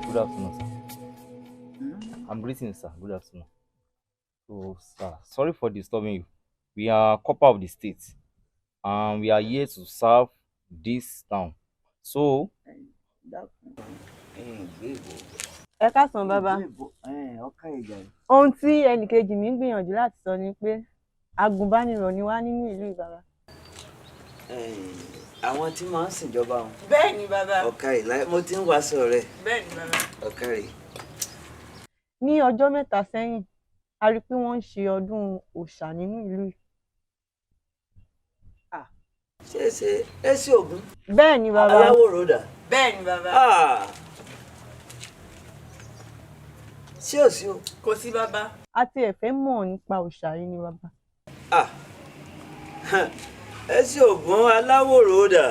Good afternoon, sir. I'm greeting, sir. Good afternoon. So, sir, sorry for disturbing you. We are corper of the state, and we are here to serve this town. So, Ẹ káàsán, bàbá. Ohun tí ẹnìkejì mi ń gbìyànjú láti sọ ni pé agùnbánirọ̀ ni wá nínú ìlú yìí, bàbá. Àwọn tí máa ń ṣèjọba wọn. Bẹ́ẹ̀ ni, bàbá. Ọ̀kàrì láì mo ti ń wàásù rẹ̀. Bẹ́ẹ̀ ni, bàbá. Ọ̀kàrì. Ní ọjọ́ 3 sẹ́yìn, a rí i pé wọ́n ń ṣe ọdún òòṣà nínú ìlú yìí. Ṣé ẹ sí Ògún? Bẹ́ẹ̀ ni, bàbá. Aláwòrò dà? Bẹ́ẹ̀ ni, bàbá. Ṣé ò sí o? Kò sí, bàbá. A tiẹ̀ fẹ́ mọ̀ nípa òòṣà yìí ni, bàbá. Ẹ sí Ògún aláwòrò dà?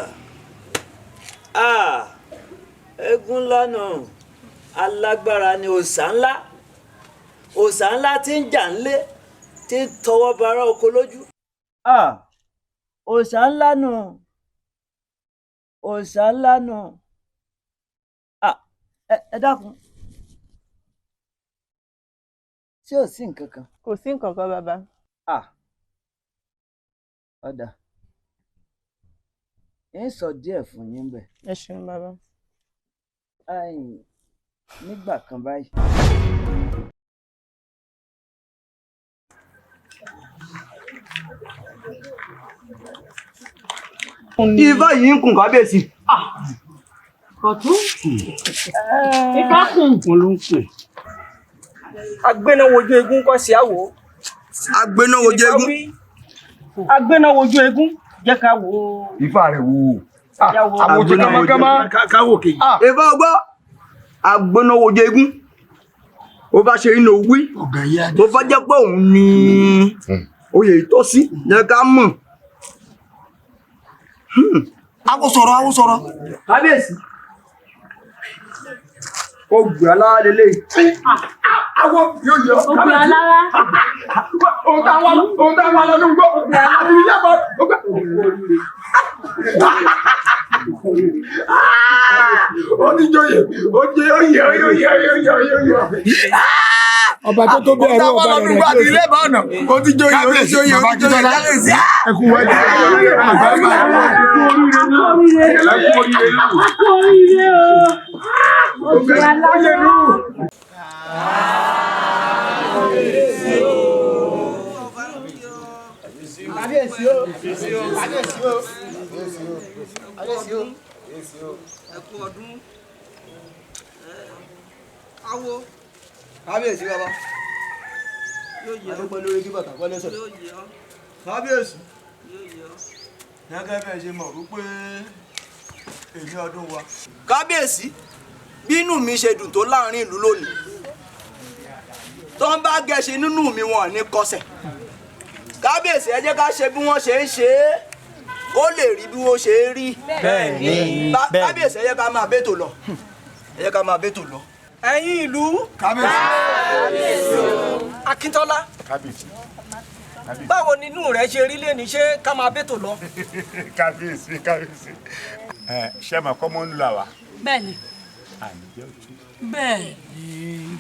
Eégún ńlá náà alágbára ni, òòṣà ńlá, òòṣà ńlá tí ń jà ńlé, tí ń tọwọ́ bara oko lójú. Òòṣà ńlá nù, òòṣà ńlá nù. Ẹ dákun, ṣé ò sí nǹkan kan? Kò sí nǹkan kan, bàbá. Ọ̀dà, ń sọ díẹ̀ fún yín bẹ́ẹ̀. Ẹ ṣeun, bàbá. Nígbà kan báyìí. Ifá yìí ń kùn, kábíyèsí. Ọ̀tún. Ifá kùn. Wọn ló ń kùn. Agbénáwojú eégún kọ́ sí àwò. Agbénáwojú eégún. Agbénáwojú eégún jẹ́ ká wò ó. Ifá rẹ̀ wò ó. Àwòjẹ kámákámá. Káwò kejì. Ifá ọgbọ́, agbénáwojú eégún. Ó bá ṣe inú wí. Tó bá jẹ́ pé òun ni oyè ìtọ́sí, jẹ́ ká mọ̀. Awo sọ̀rọ̀, awo sọ̀rọ̀. Kábíyèsí. Ó gbé alára lélẹ̀. Awo yóò yọ. Ògbé alára. Ohun tá a wà lọ́dún gbọ́. Àti ìyá bọ̀. Ó ti joyè, ó jẹ oyè, oyè, oyè, oyè, oyè, oyè. Ọba tó tó bẹ́ẹ̀ rú ọba rẹ̀ rẹ̀ àti ilé ìbá ọ̀nà. Ó ti joyè, ó ti joyè, ó ti joyè, kábíyèsí. Ẹ kú wájú. Ẹ kú oríire o. Ògbé alára. Kábíyèsí o. Kábíyèsí o. Kábíyèsí o. Ẹ kú ọdún. Awo. Kábíyèsí, bàbá. Yóò yẹ ọ́. Adúpẹ́ lórí kí bàtà kọ́ lẹ́sẹ̀. Yóò yẹ ọ́. Kábíyèsí. Yóò yẹ ọ́. Gẹ́gẹ́ bẹ́ẹ̀ ṣe mọ̀ wípé èmi ọdún wa. Kábíyèsí, bínú mi ṣe dùn tó láàrin ìlú lónìí. Tó ń bá gẹ̀ṣin nínú mi, wọn ò ní kọsẹ̀. Kábíyèsí, ẹ jẹ́ ká ṣe bí wọ́n ṣe ń ṣe é. Kó lè rí bí wọ́n ṣe é rí. Bẹ́ẹ̀ni. Kábíyèsí, ẹ jẹ́ ká máa bẹ́tò lọ, ẹ jẹ́ ká máa bẹ́tò lọ. Ẹ̀yin ìlú. Kábíyèsí. Akíntọ́lá. Kábíyèsí. Báwo ni inú rẹ ṣe rí lẹ́ni? Ṣé ká máa bẹ́tò lọ? Kábíyèsí, kábíyèsí, ẹ ṣe mọ̀ kọ́ mọ́ ń lọ àwa. Bẹ́ẹ̀ni. Àní jẹ́ òtún. Bẹ́ẹ̀ni.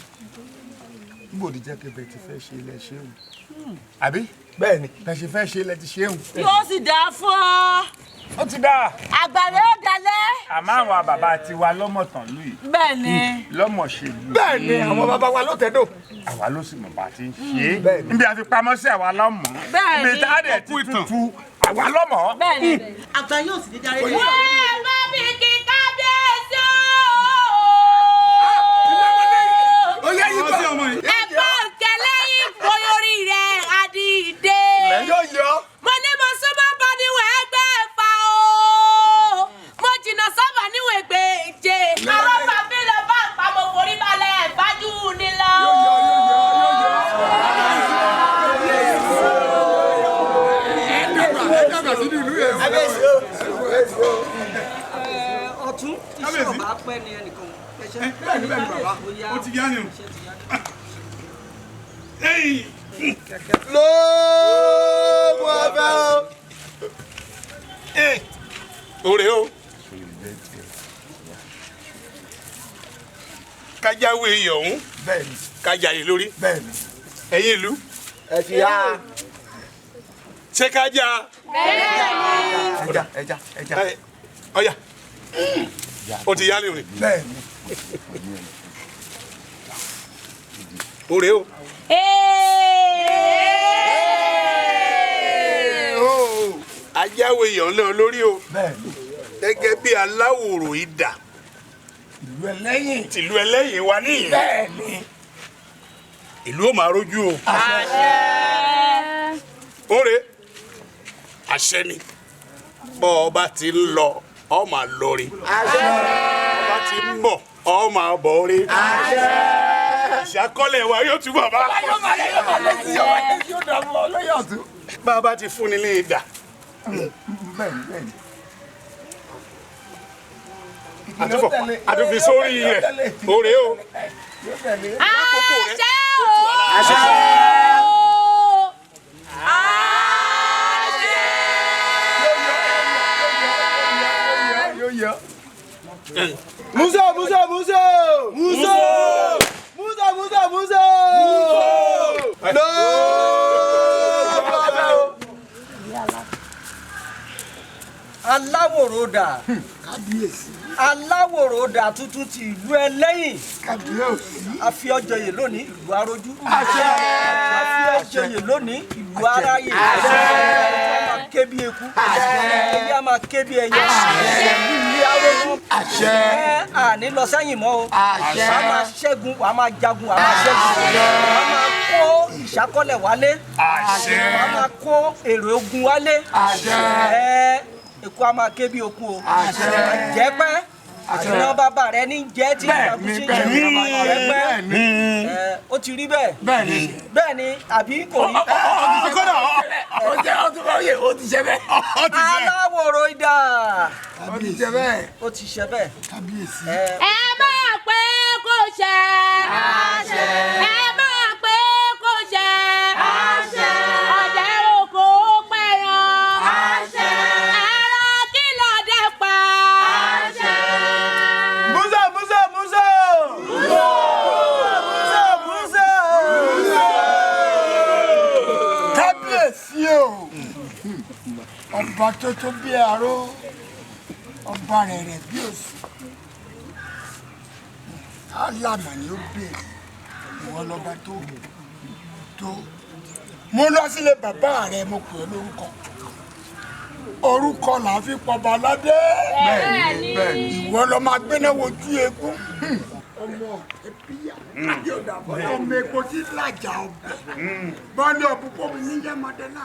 Níbo ni jẹ́ kébẹ̀ ti fẹ́ ṣe ilẹ̀ ṣéun? Àbí? Bẹ́ẹ̀ni. Bẹ́ẹ̀ ṣe fẹ́ ṣe ilẹ̀ ti ṣéun. Yóò sì dáa fún ọ. Ó ti dáa. Àgbàlẹ̀ ó dalẹ̀. Àmọ́ àwọn bàbá tiwa lọ́mọ̀tàn lù yìí. Bẹ́ẹ̀ni. Lọ́mọ̀ṣèlú. Bẹ́ẹ̀ni, àwọn bàbá wa ló tẹ̀dọ̀. Àwa ló sì mọ̀ bá ti ń ṣe é. Níbi àfi pamọ́ sí àwa lọ́mọ̀. Bẹ́ẹ̀ni. Níbi tá a dẹ̀ ti tutù àwa lọ́mọ̀. Bẹ́ẹ̀ni. Àgbà yóò sì ní darí. Wẹ́ẹ̀ bá mi kí kábíyèsí o. Ẹ̀gbọ́n kẹlẹ́yìn boyorí rẹ̀ àdìdé. Mo ní mo súnmọ́ bọ́ níwọ̀n ẹgbẹ́ ẹ̀fà o. Mo jìnnà sọ́bà níwọ̀n ẹgbẹ̀je. Àwọn bàbí lọ bá àpamọ́ forí balẹ̀ ẹ̀fájú ni lọ. Ọ̀tún, iṣẹ́ ọba pẹ́ ni ẹnìkan. Bẹ́ẹ̀ni, bẹ́ẹ̀ni bàbá, ó ti yá ni o. Lóògùn ọ̀fẹ́ o. Òrè o. Kájáwé iyọ̀ ọ̀hún. Kájà yìí lórí. Ẹ̀yin ìlú. Ẹ ti yá. Ṣé kájà? Ẹja, ẹja, ẹja. Ọ̀yà. Ó ti yá ni òrè. Òrè o. Ajáwé iyọ̀ náà lórí o. Gẹ́gẹ́ bí aláwòrò idà. Ìlú ẹlẹ́yìn. Tìlú ẹlẹ́yìn wa níyìn. Bẹ́ẹ̀ni. Ìlú ó máa rójú o. Òrè. Àṣẹ ni. Bọ́ ọba ti ń lọ, ọ máa lọ rí. Ọba ti ń bọ̀, ọ máa bọ̀ rí. Ìṣàkọọ́lẹ̀ wa yóò túbọ̀ bá. Yóò máa lé, yóò máa lé sí ọ, yóò dààmú ọ lóyè ọ̀tún. Bá a bá ti fúnni ní idà. Bẹ́ẹ̀ni, bẹ́ẹ̀ni. Àtúnfi sórí rẹ̀, òrè o. Àṣẹ o. Àṣẹ. Muso, muso, muso! Muso! Muso, muso, muso! Lóògùn ọ̀fẹ́ o. Aláwòrò dà. Kábíyèsí. Aláwòrò dà tuntun ti ìlú ẹlẹ́yìn. Kábíyèsí. A fi ọjọ́yè lónìí, ìlú arójú. Àṣẹ. A fi ọjọ́yè lónìí, ìlú aráyè. Àṣẹ. Ẹyẹ a máa ké bí eku. Ẹyẹ a máa ké bí ẹyẹ. Ìlú arójú. Àṣẹ. Ẹ àní lọ sẹ́yìn mọ́ o. Àṣẹ. A máa ṣẹ́gun, a máa jagun, a máa ṣẹ́gun. A máa kó ìṣákọ́lẹ̀ wálé. Àṣẹ. A máa kó èrè ogun wálé. Àṣẹ. Ẹ eku a máa ké bí okun o. Àṣẹ. Jẹ́ pẹ́. Àṣìná bàbá rẹ ní jẹ́ tí Bẹ́ẹ̀ni, ìgbàgbọ́ sí bẹ́ẹ̀ni, jẹ́ pẹ́. bẹ́ẹ̀ni. Ó ti rí bẹ́ẹ̀. Bẹ́ẹ̀ni. Bẹ́ẹ̀ni àbí kò rí. Kódà ó jẹ́ ó ti oyè ó ti ṣe bẹ́ẹ̀. Aláwòrò idà. Ó ti ṣe bẹ́ẹ̀. Ó ti ṣe bẹ́ẹ̀. Kábíyèsí. Ẹ máa pé kó ṣẹ. Ẹ máa pé kó ṣẹ. Ọ̀dẹ̀ oko pẹ̀ràn. Ẹran kí lọ́dẹ pa. Muso, muso, muso! Muso! Muso, muso! Kábíyèsí o. Ọba tó tó bí aró, ọba rẹ̀ rẹ̀ bí òsì. Alàmà ni ó béèrè, ìwọ lọba tó tó. Mo lọ sílé bàbá rẹ, mo pè é lórúkọ. Orúkọ là á fi pọba aládé. Bẹ́ẹ̀ni, bẹ́ẹ̀ni. Ìwọ lọ máa gbéná wojú eégún. Ọmọ ẹbíyà ọmọ epo tí làjà ọbẹ̀. Bọ́ọ̀lù ọ̀bùkún mi ní Yẹ́mọdẹ́lá.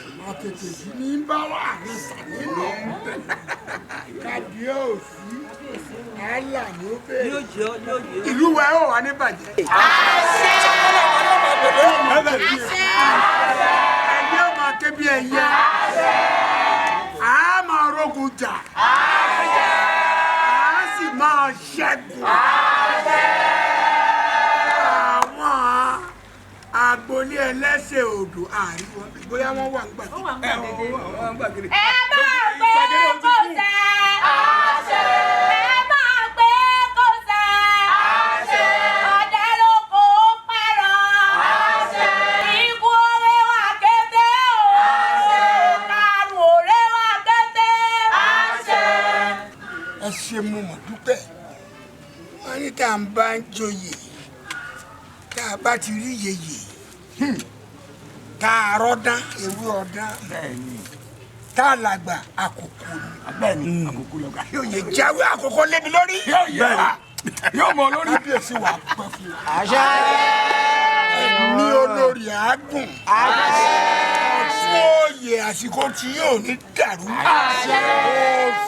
Ọmọ tètè yìí ní bá wà ní sànínú. Kábíyèsí, àlà ni ó béèrè. Yóò jẹ́ ọ, yóò jẹ́ ọ. Ìlú wa yóò wà ní bàjẹ́. Ẹyẹ ó máa ké bí ẹyẹ. bógun jà. Àṣẹ. A sì máa ṣẹ́gun. Àṣẹ. Àwọn agboolé ẹlẹ́sẹ̀ odò àríwọ̀ bóyá wọ́n wà ń gbàgede. Ẹ máa gbé kó sẹ́. Àṣẹ. Ẹ máa gbé kó sẹ́. Àṣẹ. Ọ̀dẹ ló kó pẹ̀rọ. Àṣẹ. Ikú oré wa kété o. Àṣẹ. Kàrún oré wa kété. Àṣẹ. Ẹ ṣe mo mọ̀ dúpẹ́. Wọ́n ní tá à ń bá ń joyè, tá a bá ti rí yèyè, tá a rọ́dán, ewé ọ̀dán, tá a làgbà àkókò ni. Bẹ́ẹ̀ni, àkókò lọ́gà. Yóò yẹ jáwé àkókò lébi lórí. Yóò mọ lórí. Kábíyèsí wà pẹ́ fún wa. Ẹ̀mí olórí àágùn. Ọ̀tún òye àsìkò tí yóò ní dàrú. Ó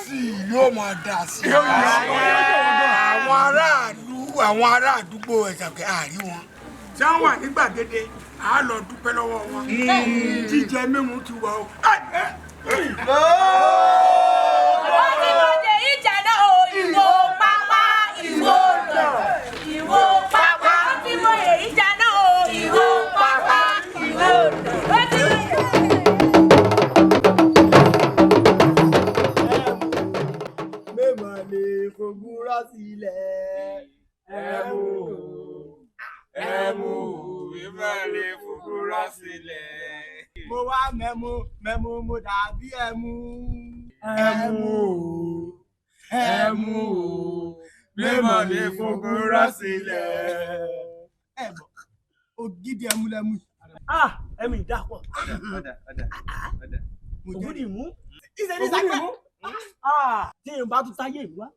sì yóò máa dà sí. Àwọn aráàlú, àwọn ará àdúgbò Ẹ̀sàkẹ́ àrí wọn. Tí wọ́n wà ní gbàgede, à á lọ dúpẹ́ lọ́wọ́ wọn. Jíjẹ mímu ti wà o. Ó ti mọ̀jẹ̀ ìjà náà o, ìwò pápá, ìwò lọ, ìwò pápá. Ó ti mọ̀jẹ̀ ìjà náà o, ìwò pápá, ìwò lọ. Ó ti Mẹ́mọ̀ lè fògùn rọ́ sílẹ̀. Ẹ̀mú ẹ̀mú mẹ́mọ̀ lè fògùn rọ́ sílẹ̀. Mo wá mẹ́mu mẹ́mu mo dàbí ẹmu. Ẹ̀mú ẹ̀mú mẹ́mọ̀ lè fògùn rọ́ sílẹ̀. Ẹ bọ̀, ògidì ẹmu lẹmu. Ẹmu ìdàpọ̀. Ògidì mú. Ògidì mú. Tí n bá tún táyé ìlú wa,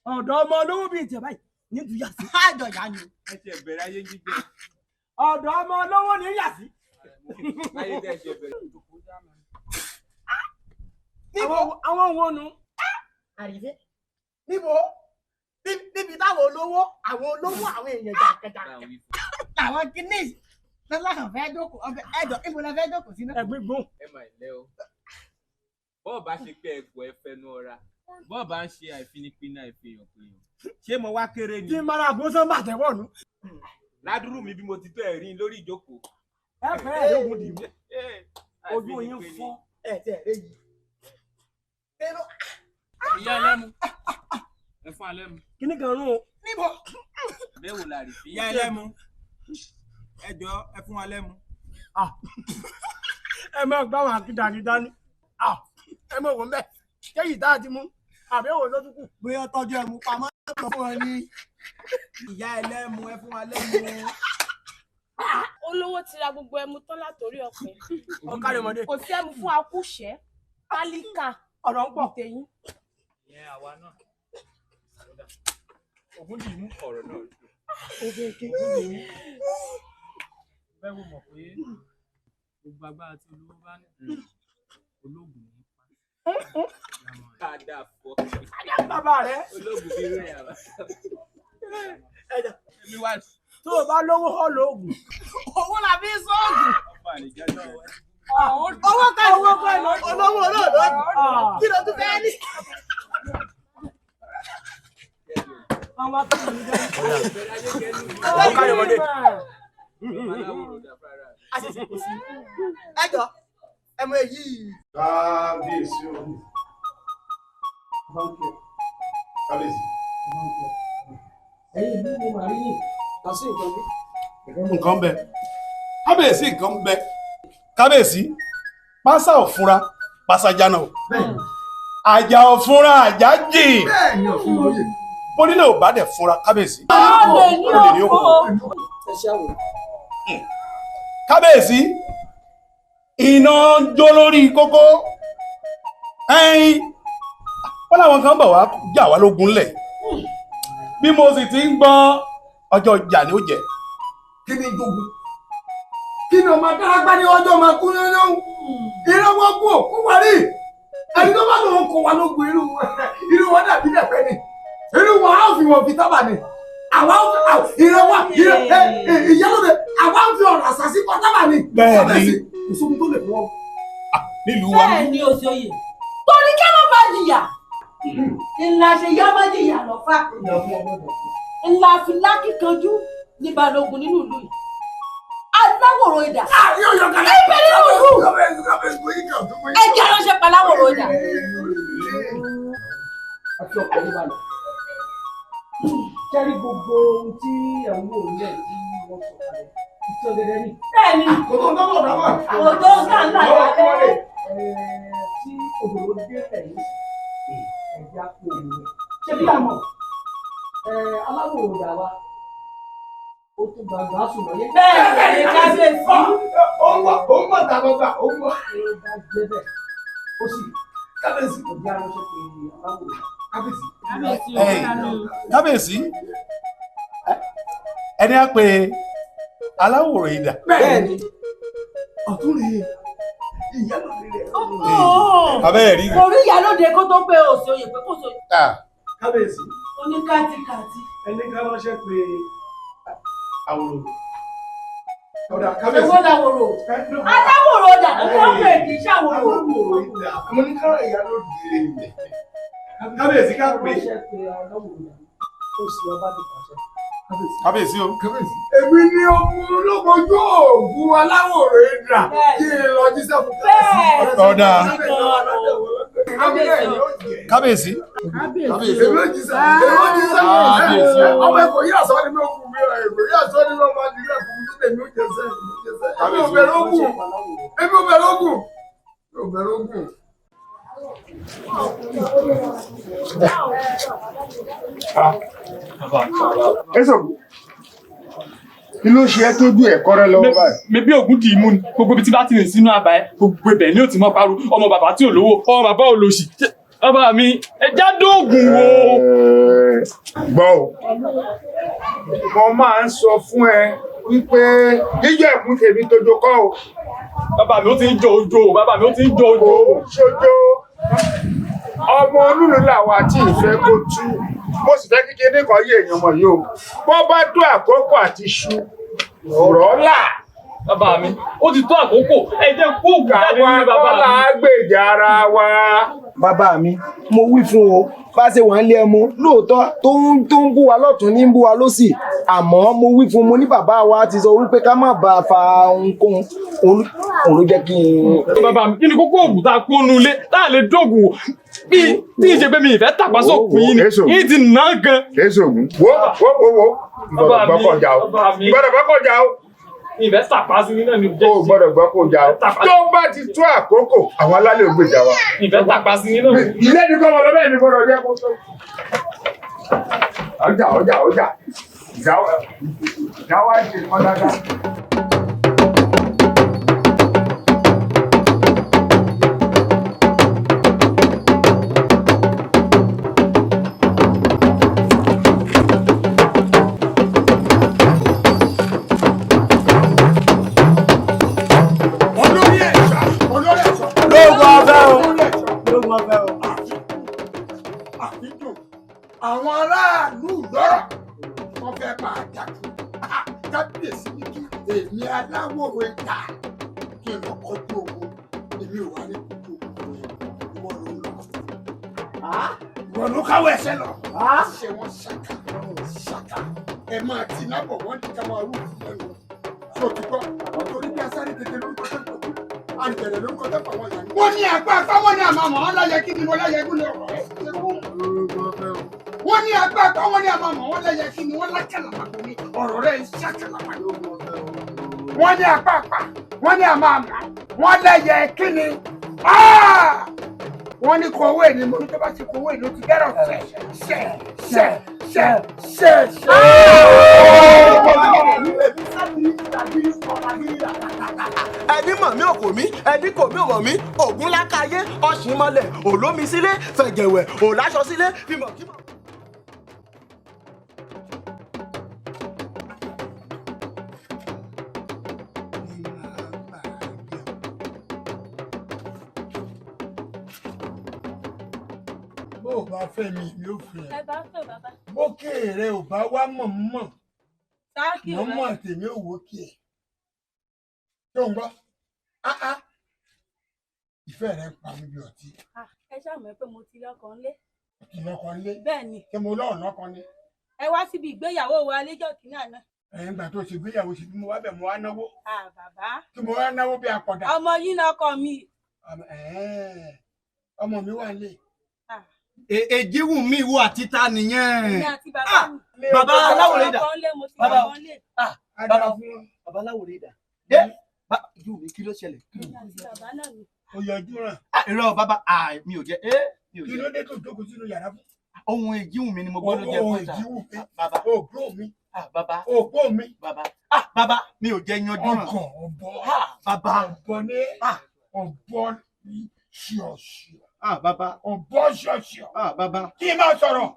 ọ̀dọ̀ ọmọ olówó bíi tiẹ̀ báyìí ní tún yà sí. Àjọ yà ni. Ẹ ti bẹ̀rẹ̀ ayé jíjẹ. Ọ̀dọ̀ ọmọ olówó ní yà sí. Láyé tẹ́ ẹ ṣe bẹ̀rẹ̀. Àwọn wo nu? Àrífẹ́ níbo níbi táwọn olówó àwọn olówó àwọn èèyàn jàǹkàjàǹkà làwọn kìíní lọ́lọ́kàn fẹ́ jókòó ọbẹ̀ ẹ̀jọ̀ níbo la fẹ́ jókòó sí náà. Ẹ̀gbin gbọ́n. Ẹ máa lẹ́ o. Bọ́ọ̀ bá ṣe pé ẹ̀gbọ́n ẹ fẹnu ọ̀ra. Bọ́ọ̀ bá ń ṣe àìfinipinna àìfihàn pèèyàn. Ṣé mo wá kéré ni? Tí mara àgbo sán bàtẹ̀ wọ̀ nù. Ládùúrú mi bí mo ti tó ẹ̀rín lórí ìjókòó. Ẹ fẹ́ ẹ̀ lóògùn dì mú. Ojú yín fọ́. Ẹ tẹ̀ ẹ yìí. Ìyá ẹlẹ́mu. Ẹ fún alẹ́mu. Kíní kan rún o. Níbo? Bẹ́ẹ̀ wò la rí fi. Ìyá ẹlẹ́mu. Ẹ jọ ẹ fún wa lẹ́mu. Ẹ máa gbá àwọn akíndàní dání. Ẹ mọ̀ wọ́n bẹ́ẹ̀. Kéyìí tá a ti mú. Àbẹ̀wò ló tún kù. Bóyá tọ́jú ẹmu pamọ́ lọ fún ọ ní. Ìyá ẹlẹ́mu ẹ fún wa lẹ́mu. Olówó ti ra gbogbo ẹmu tán látòrí ọ̀pẹ. Ọ̀kadì mọ̀dé. Kò sí ẹmu fún akúṣẹ̀, tálíkà. Ọ̀rọ̀ ń pọ̀. Tẹ̀yìn. Ìyẹn àwa náà. Ògùn dì mú ọ̀rọ̀ náà. Òkèké. Ògùn dì mú. Bẹ́ẹ̀ wò mọ̀ pé gbogbo agbára tí olówó bá ní olóògùn ní pa. Padà fọ́. Bàbá rẹ̀. Olóògùn bí rẹ̀ àbá. Ẹ̀jẹ̀. Èmi wá. Tó o bá lówó họ́ lóògùn. Owó la fi ń sọ́ọ̀gùn. Ọba àlejò náà. Owó kan owó kan olówó olóòló. Kí ló tún fẹ́ ní? Àwọn akẹ́kọ̀ọ́ mi jẹ́. Ọ̀kadì mọ̀dé. Ẹ jọ ẹ mọ èyí. Kábíyèsí o. Kábíyèsí. Ẹ̀yin ìlú mo máa rí yìí lọ sí nǹkan bí. Nǹkan bẹ. Kábíyèsí nǹkan bẹ. Kábíyèsí pásá ò fúnra pásá jáná o. Àjà ò fúnra àjà jìn. Bẹ́ẹ̀ni ọ̀fun lóye. Bónílé ò bá dẹ̀ fúnra kábíyèsí. Olè ní òkú. Ẹ ṣe àwò. Kábíyèsí iná ń jó lórí kókó. Ẹyin wọ́n láwọn kan bọ̀ wá jà wá lógun lẹ̀. Bí mo sì ti ń gbọ́ ọjọ́ ìjà ni ó jẹ́. Kí ni jogun? Kí ni ọmọ adárágbá ní ọjọ́ máa kú nínú? Ìrànwọ́ kú òkú wárí. Ẹni tó bá lòun kó wa lógun irú wọn dàbí dẹ̀pẹ́ ni. Irú wọn á fi wọn fi tábà ni. Àwa ìrànwọ́ ìyálóde àwa ń fi ọ̀rọ̀ àṣà sí pátábà ni. Bẹ́ẹ̀ni. Kò sóhun tó lè fún ọ. Nílùú wa. Bẹ́ẹ̀ ni Òṣòyè. Torí kí wọ́n bá jìyà. Ńlá ṣe yá má jìyà lọ́fà. Ńlá fi lákìkanjú ní balógun nínú ìlú yìí. Aláwòrò idà. Ibẹ̀ nínú ìlú. Ẹ jẹ́ aránṣẹ́ pa aláwòrò idà. Àti ọkọ̀ ló balẹ̀. Jẹ́rí gbogbo ohun tí ẹ̀wọ̀n ò lẹ̀ tí wọ́n sọ kalẹ̀. Ìtọ́ gẹ́gẹ́ ní. Bẹ́ẹ̀ni. Kò tó ń tọ́kọ̀ dáwà. Kò tó ń tà ńlá kalẹ̀. Tí òdòdó dé ẹ̀yìn ẹ̀jẹ̀ á kó omi rẹ̀. Ṣé bí àmọ̀ aláwòrò dà wa? Ó tún gbàgbà sùn lọ́yẹ́. Bẹ́ẹ̀ni kábíyèsí. Ó ń bọ̀ ó ń bọ̀ tá a bọ̀ gbà ó ń bọ̀. Ó bá jẹ́ bẹ́ẹ̀ ó sì kábíyèsí. Kò jẹ́ aránṣẹ́ pé aláwòrò. Kábíyèsí. Kábíyèsí ẹni á pe aláwòrán idà. Bẹ́ẹ̀ni. Ọ̀tún rèé ìyálòde rẹ̀. Abẹ́rẹ́ rí. Kò rí ìyálòde kó tó pé òsì oyè pé kò sóyè. Kábíyèsí. Ó ní kátikáti. Ẹni ká ránṣẹ́ pé àwòrán. Ọ̀dà kábíyèsí. Èwo làwòrò? Aláwòrò dà ló ń pè kì í ṣàwòrò. Aláwòrò idà. Mo ní kára ìyálòde rẹ̀. Kábíyèsí ká pè. Ránṣẹ́ pé aláwòrò dà ó sì ọba ti pàṣẹ. Kábíyèsí o. Kábíyèsí. Èmi ni ọmọ olókojú òògùn aláwòrò idà kí n lọ jíṣẹ́ fún kábíyèsí. Ọ̀dà. Kábíyèsí. Kábíyèsí. Èmi ò jíṣẹ́. Èmi ò jíṣẹ́. Kábíyèsí o. Ọmọ ẹ̀kọ́ yìí àṣọ ni mo kù mí ẹ̀kọ́ yìí àṣọ ni mo máa dìrẹ́ fún mi tó tẹ̀mí ó jẹsẹ̀. Èmi ò bẹ̀rẹ̀ ogun. Èmi ò bẹ̀rẹ̀ ogun. Èmi ò bẹ̀rẹ̀ ogun. Ẹ̀sọ̀ kí ló ṣe ẹ́ tójú ẹ̀kọ́ rẹ lọ́wọ́ báyìí? Mi bí ògùn dì í mú ni gbogbo ibi tí bá ti rìn sínú àbá ẹ gbogbo ibẹ̀ ni ó ti mọ parọ́ ọmọ bàbá tí ò lówó ọmọ bàbá ò lòṣì. Bàbá mi ẹ já dóògùn o. Gbọ́ o, mo máa ń sọ fún ẹ wípé jíjọ ẹ̀kún tèmi tójó kọ́ o. Bàbá mi ó ti ń jọ ojo, bàbá mi ó ti ń jọ ojo. Ṣojo ọmọ olúlu làwọn àti ìfẹ́ kó tú mo sì fẹ́ kíkiri kan yé èèyàn mọ̀ yìí o bó bá tó àkókò àti iṣu ọ̀rọ̀ là. Bàbá mi ó ti tó àkókò ẹ jẹ́ kó ògùn jáde nínú bàbá mi. Káwa kọ́ là á gbèjà ara wa. Bàbá mi mo wí fún o bá ṣe wà ń lé ẹmu lóòótọ́ tó ń bú wa lọ́tún ní ń bú wa lósì àmọ́ mo wí fún mo ní bàbá wa ti sọ wípé ká má bàa fa ohunkóhun òun ló jẹ́ kí n. Bàbá mi kí ni kókó ògùn tá a kó nu ilé tá a lè dóògùn wò bí tí ì ṣe pé mi ìfẹ́ tàpá sókun yín ni yín ti nà án gan. Èso ògùn wo wo wo wo gbọ́dọ̀ gbọ́kọ̀jà o gbọ́dọ̀ gbọ́kọ̀jà o. Ìfẹ́ tàpá sí nínú ẹni jẹ́. O gbọ́dọ̀ gbọ́kọ̀jà o tó bá ti tó àkókò àwọn alálẹ̀ ò gbèjà wa. Ìfẹ́ tàpá sí nínú. Ilé ní kọ́ ọmọ bẹ́ẹ̀ ni gbọ́dọ̀ jẹ́ kó tó. Ọjà ọjà ọjà ìjà wa ṣe kọ́ dáadáa. Àwọn aráàlú lọ́rọ̀ wọ́n fẹ́ máa dàkú kábíyèsí ní kí èmi aláwòrò ìta kí n lọ kọjú ogun èmi ò wá ní kọjú ogun ìwọ ló ń lọ. Ìwọ ló káwọ́ ẹsẹ̀ lọ. Ṣé wọ́n ṣàkà ṣàkà ẹ máa ti nábọ̀ wọ́n ní ká máa rú lẹ́nu. Ṣé o ti gbọ́? Nítorí bí asáré tètè lórúkọ tó ń pọ̀ àrìbẹ̀rẹ̀ lórúkọ tó ń pọ̀ wọ́n yà ní. Wọ́n ní àgbà fáwọn ní àmọ́ àmọ́ ọlọ́yẹ kí ni mo lọ́yẹ kí ni ọ̀rọ̀ ẹ̀ ṣe kú. Wọ́n ní àgbà fáwọn ní àmọ́ àmọ́ ọlọ́yẹ kí ni wọ́n lákàlàmàgbò ní ọ̀rọ̀ rẹ̀ ń ṣàkàlàmàgbò. Wọ́n ní àgbà àpà wọ́n ní àmọ́ àmọ́ wọ́n lẹ́yẹ kí ni wọ́n ní kọ̀wé ni mo ní tó bá ti kọ̀wé ló ti dẹ́rọ̀ ṣẹ̀ ṣẹ̀ ṣẹ̀ ṣẹ̀ ṣẹ̀ ṣẹ̀. Ẹni mọ̀ mí ò kò mí ẹni kò mí ò mọ̀ mí ògún lákàyé ọ̀sìn mọ́lẹ̀ òlómi sílé fẹ̀gẹ̀wẹ̀ òláṣọ sílé fímọ̀ kí mọ̀. Bó o bá fẹ́ mi mi ò fẹ́ Ẹ bá fẹ́ bàbá. bókè rẹ ò bá wá mọ̀ mọ̀ Sáàkì mọ̀ rẹ. mọ̀ tèmi ò wókè ẹ̀ tó ń gbọ́ áá Ìfẹ́ rẹ ń pa mí bí ọtí. Ẹ ṣáà mọ̀ pé mo ti lọ́kọ ńlé. Ti lọ́kọ ńlé. Bẹ́ẹ̀ ni. Ṣé mo lọ́ọ̀ lọ́kọ ni? Ẹ wá síbi ìgbéyàwó wa lẹ́jọ́ kìíní àná. Ẹ̀yin gbà tó ṣe ìgbéyàwó ṣe bí mo wá bẹ̀ mo wá náwó. Bàbá. Tí mo wá náwó bí akọ̀dà. Ọmọ yín náà kọ mi. Ọmọ mi wà nílé. Èjì wù mí wo àti ta nìyẹn. Èmi àti bàbá mi. Bàbá aláwòrán dà. Bàbá bàbá aláwòrán dà. Dé ìjú mi kí ló ṣẹlẹ̀? Ó yọjú ràn. Irọ́ bàbá mi ò jẹ́. Kí ló dé tó jókòó sínú yàrá fún? Ohun èjì wù mí ni mo gbọ́dọ̀ jẹ fún ìta. Ohun èjì wù mí. Bàbá ògbó mi. Bàbá ògbó mi. Bàbá bàbá mi ò jẹ yanjú ràn. Ọkàn ọ̀bọ. Bàbá ọ̀bọ ní ọ̀bọ ṣíọ̀ṣíọ̀. Bàbá ọ̀bọ ṣíọ̀ṣíọ̀. Bàbá kí n máa sọ̀rọ̀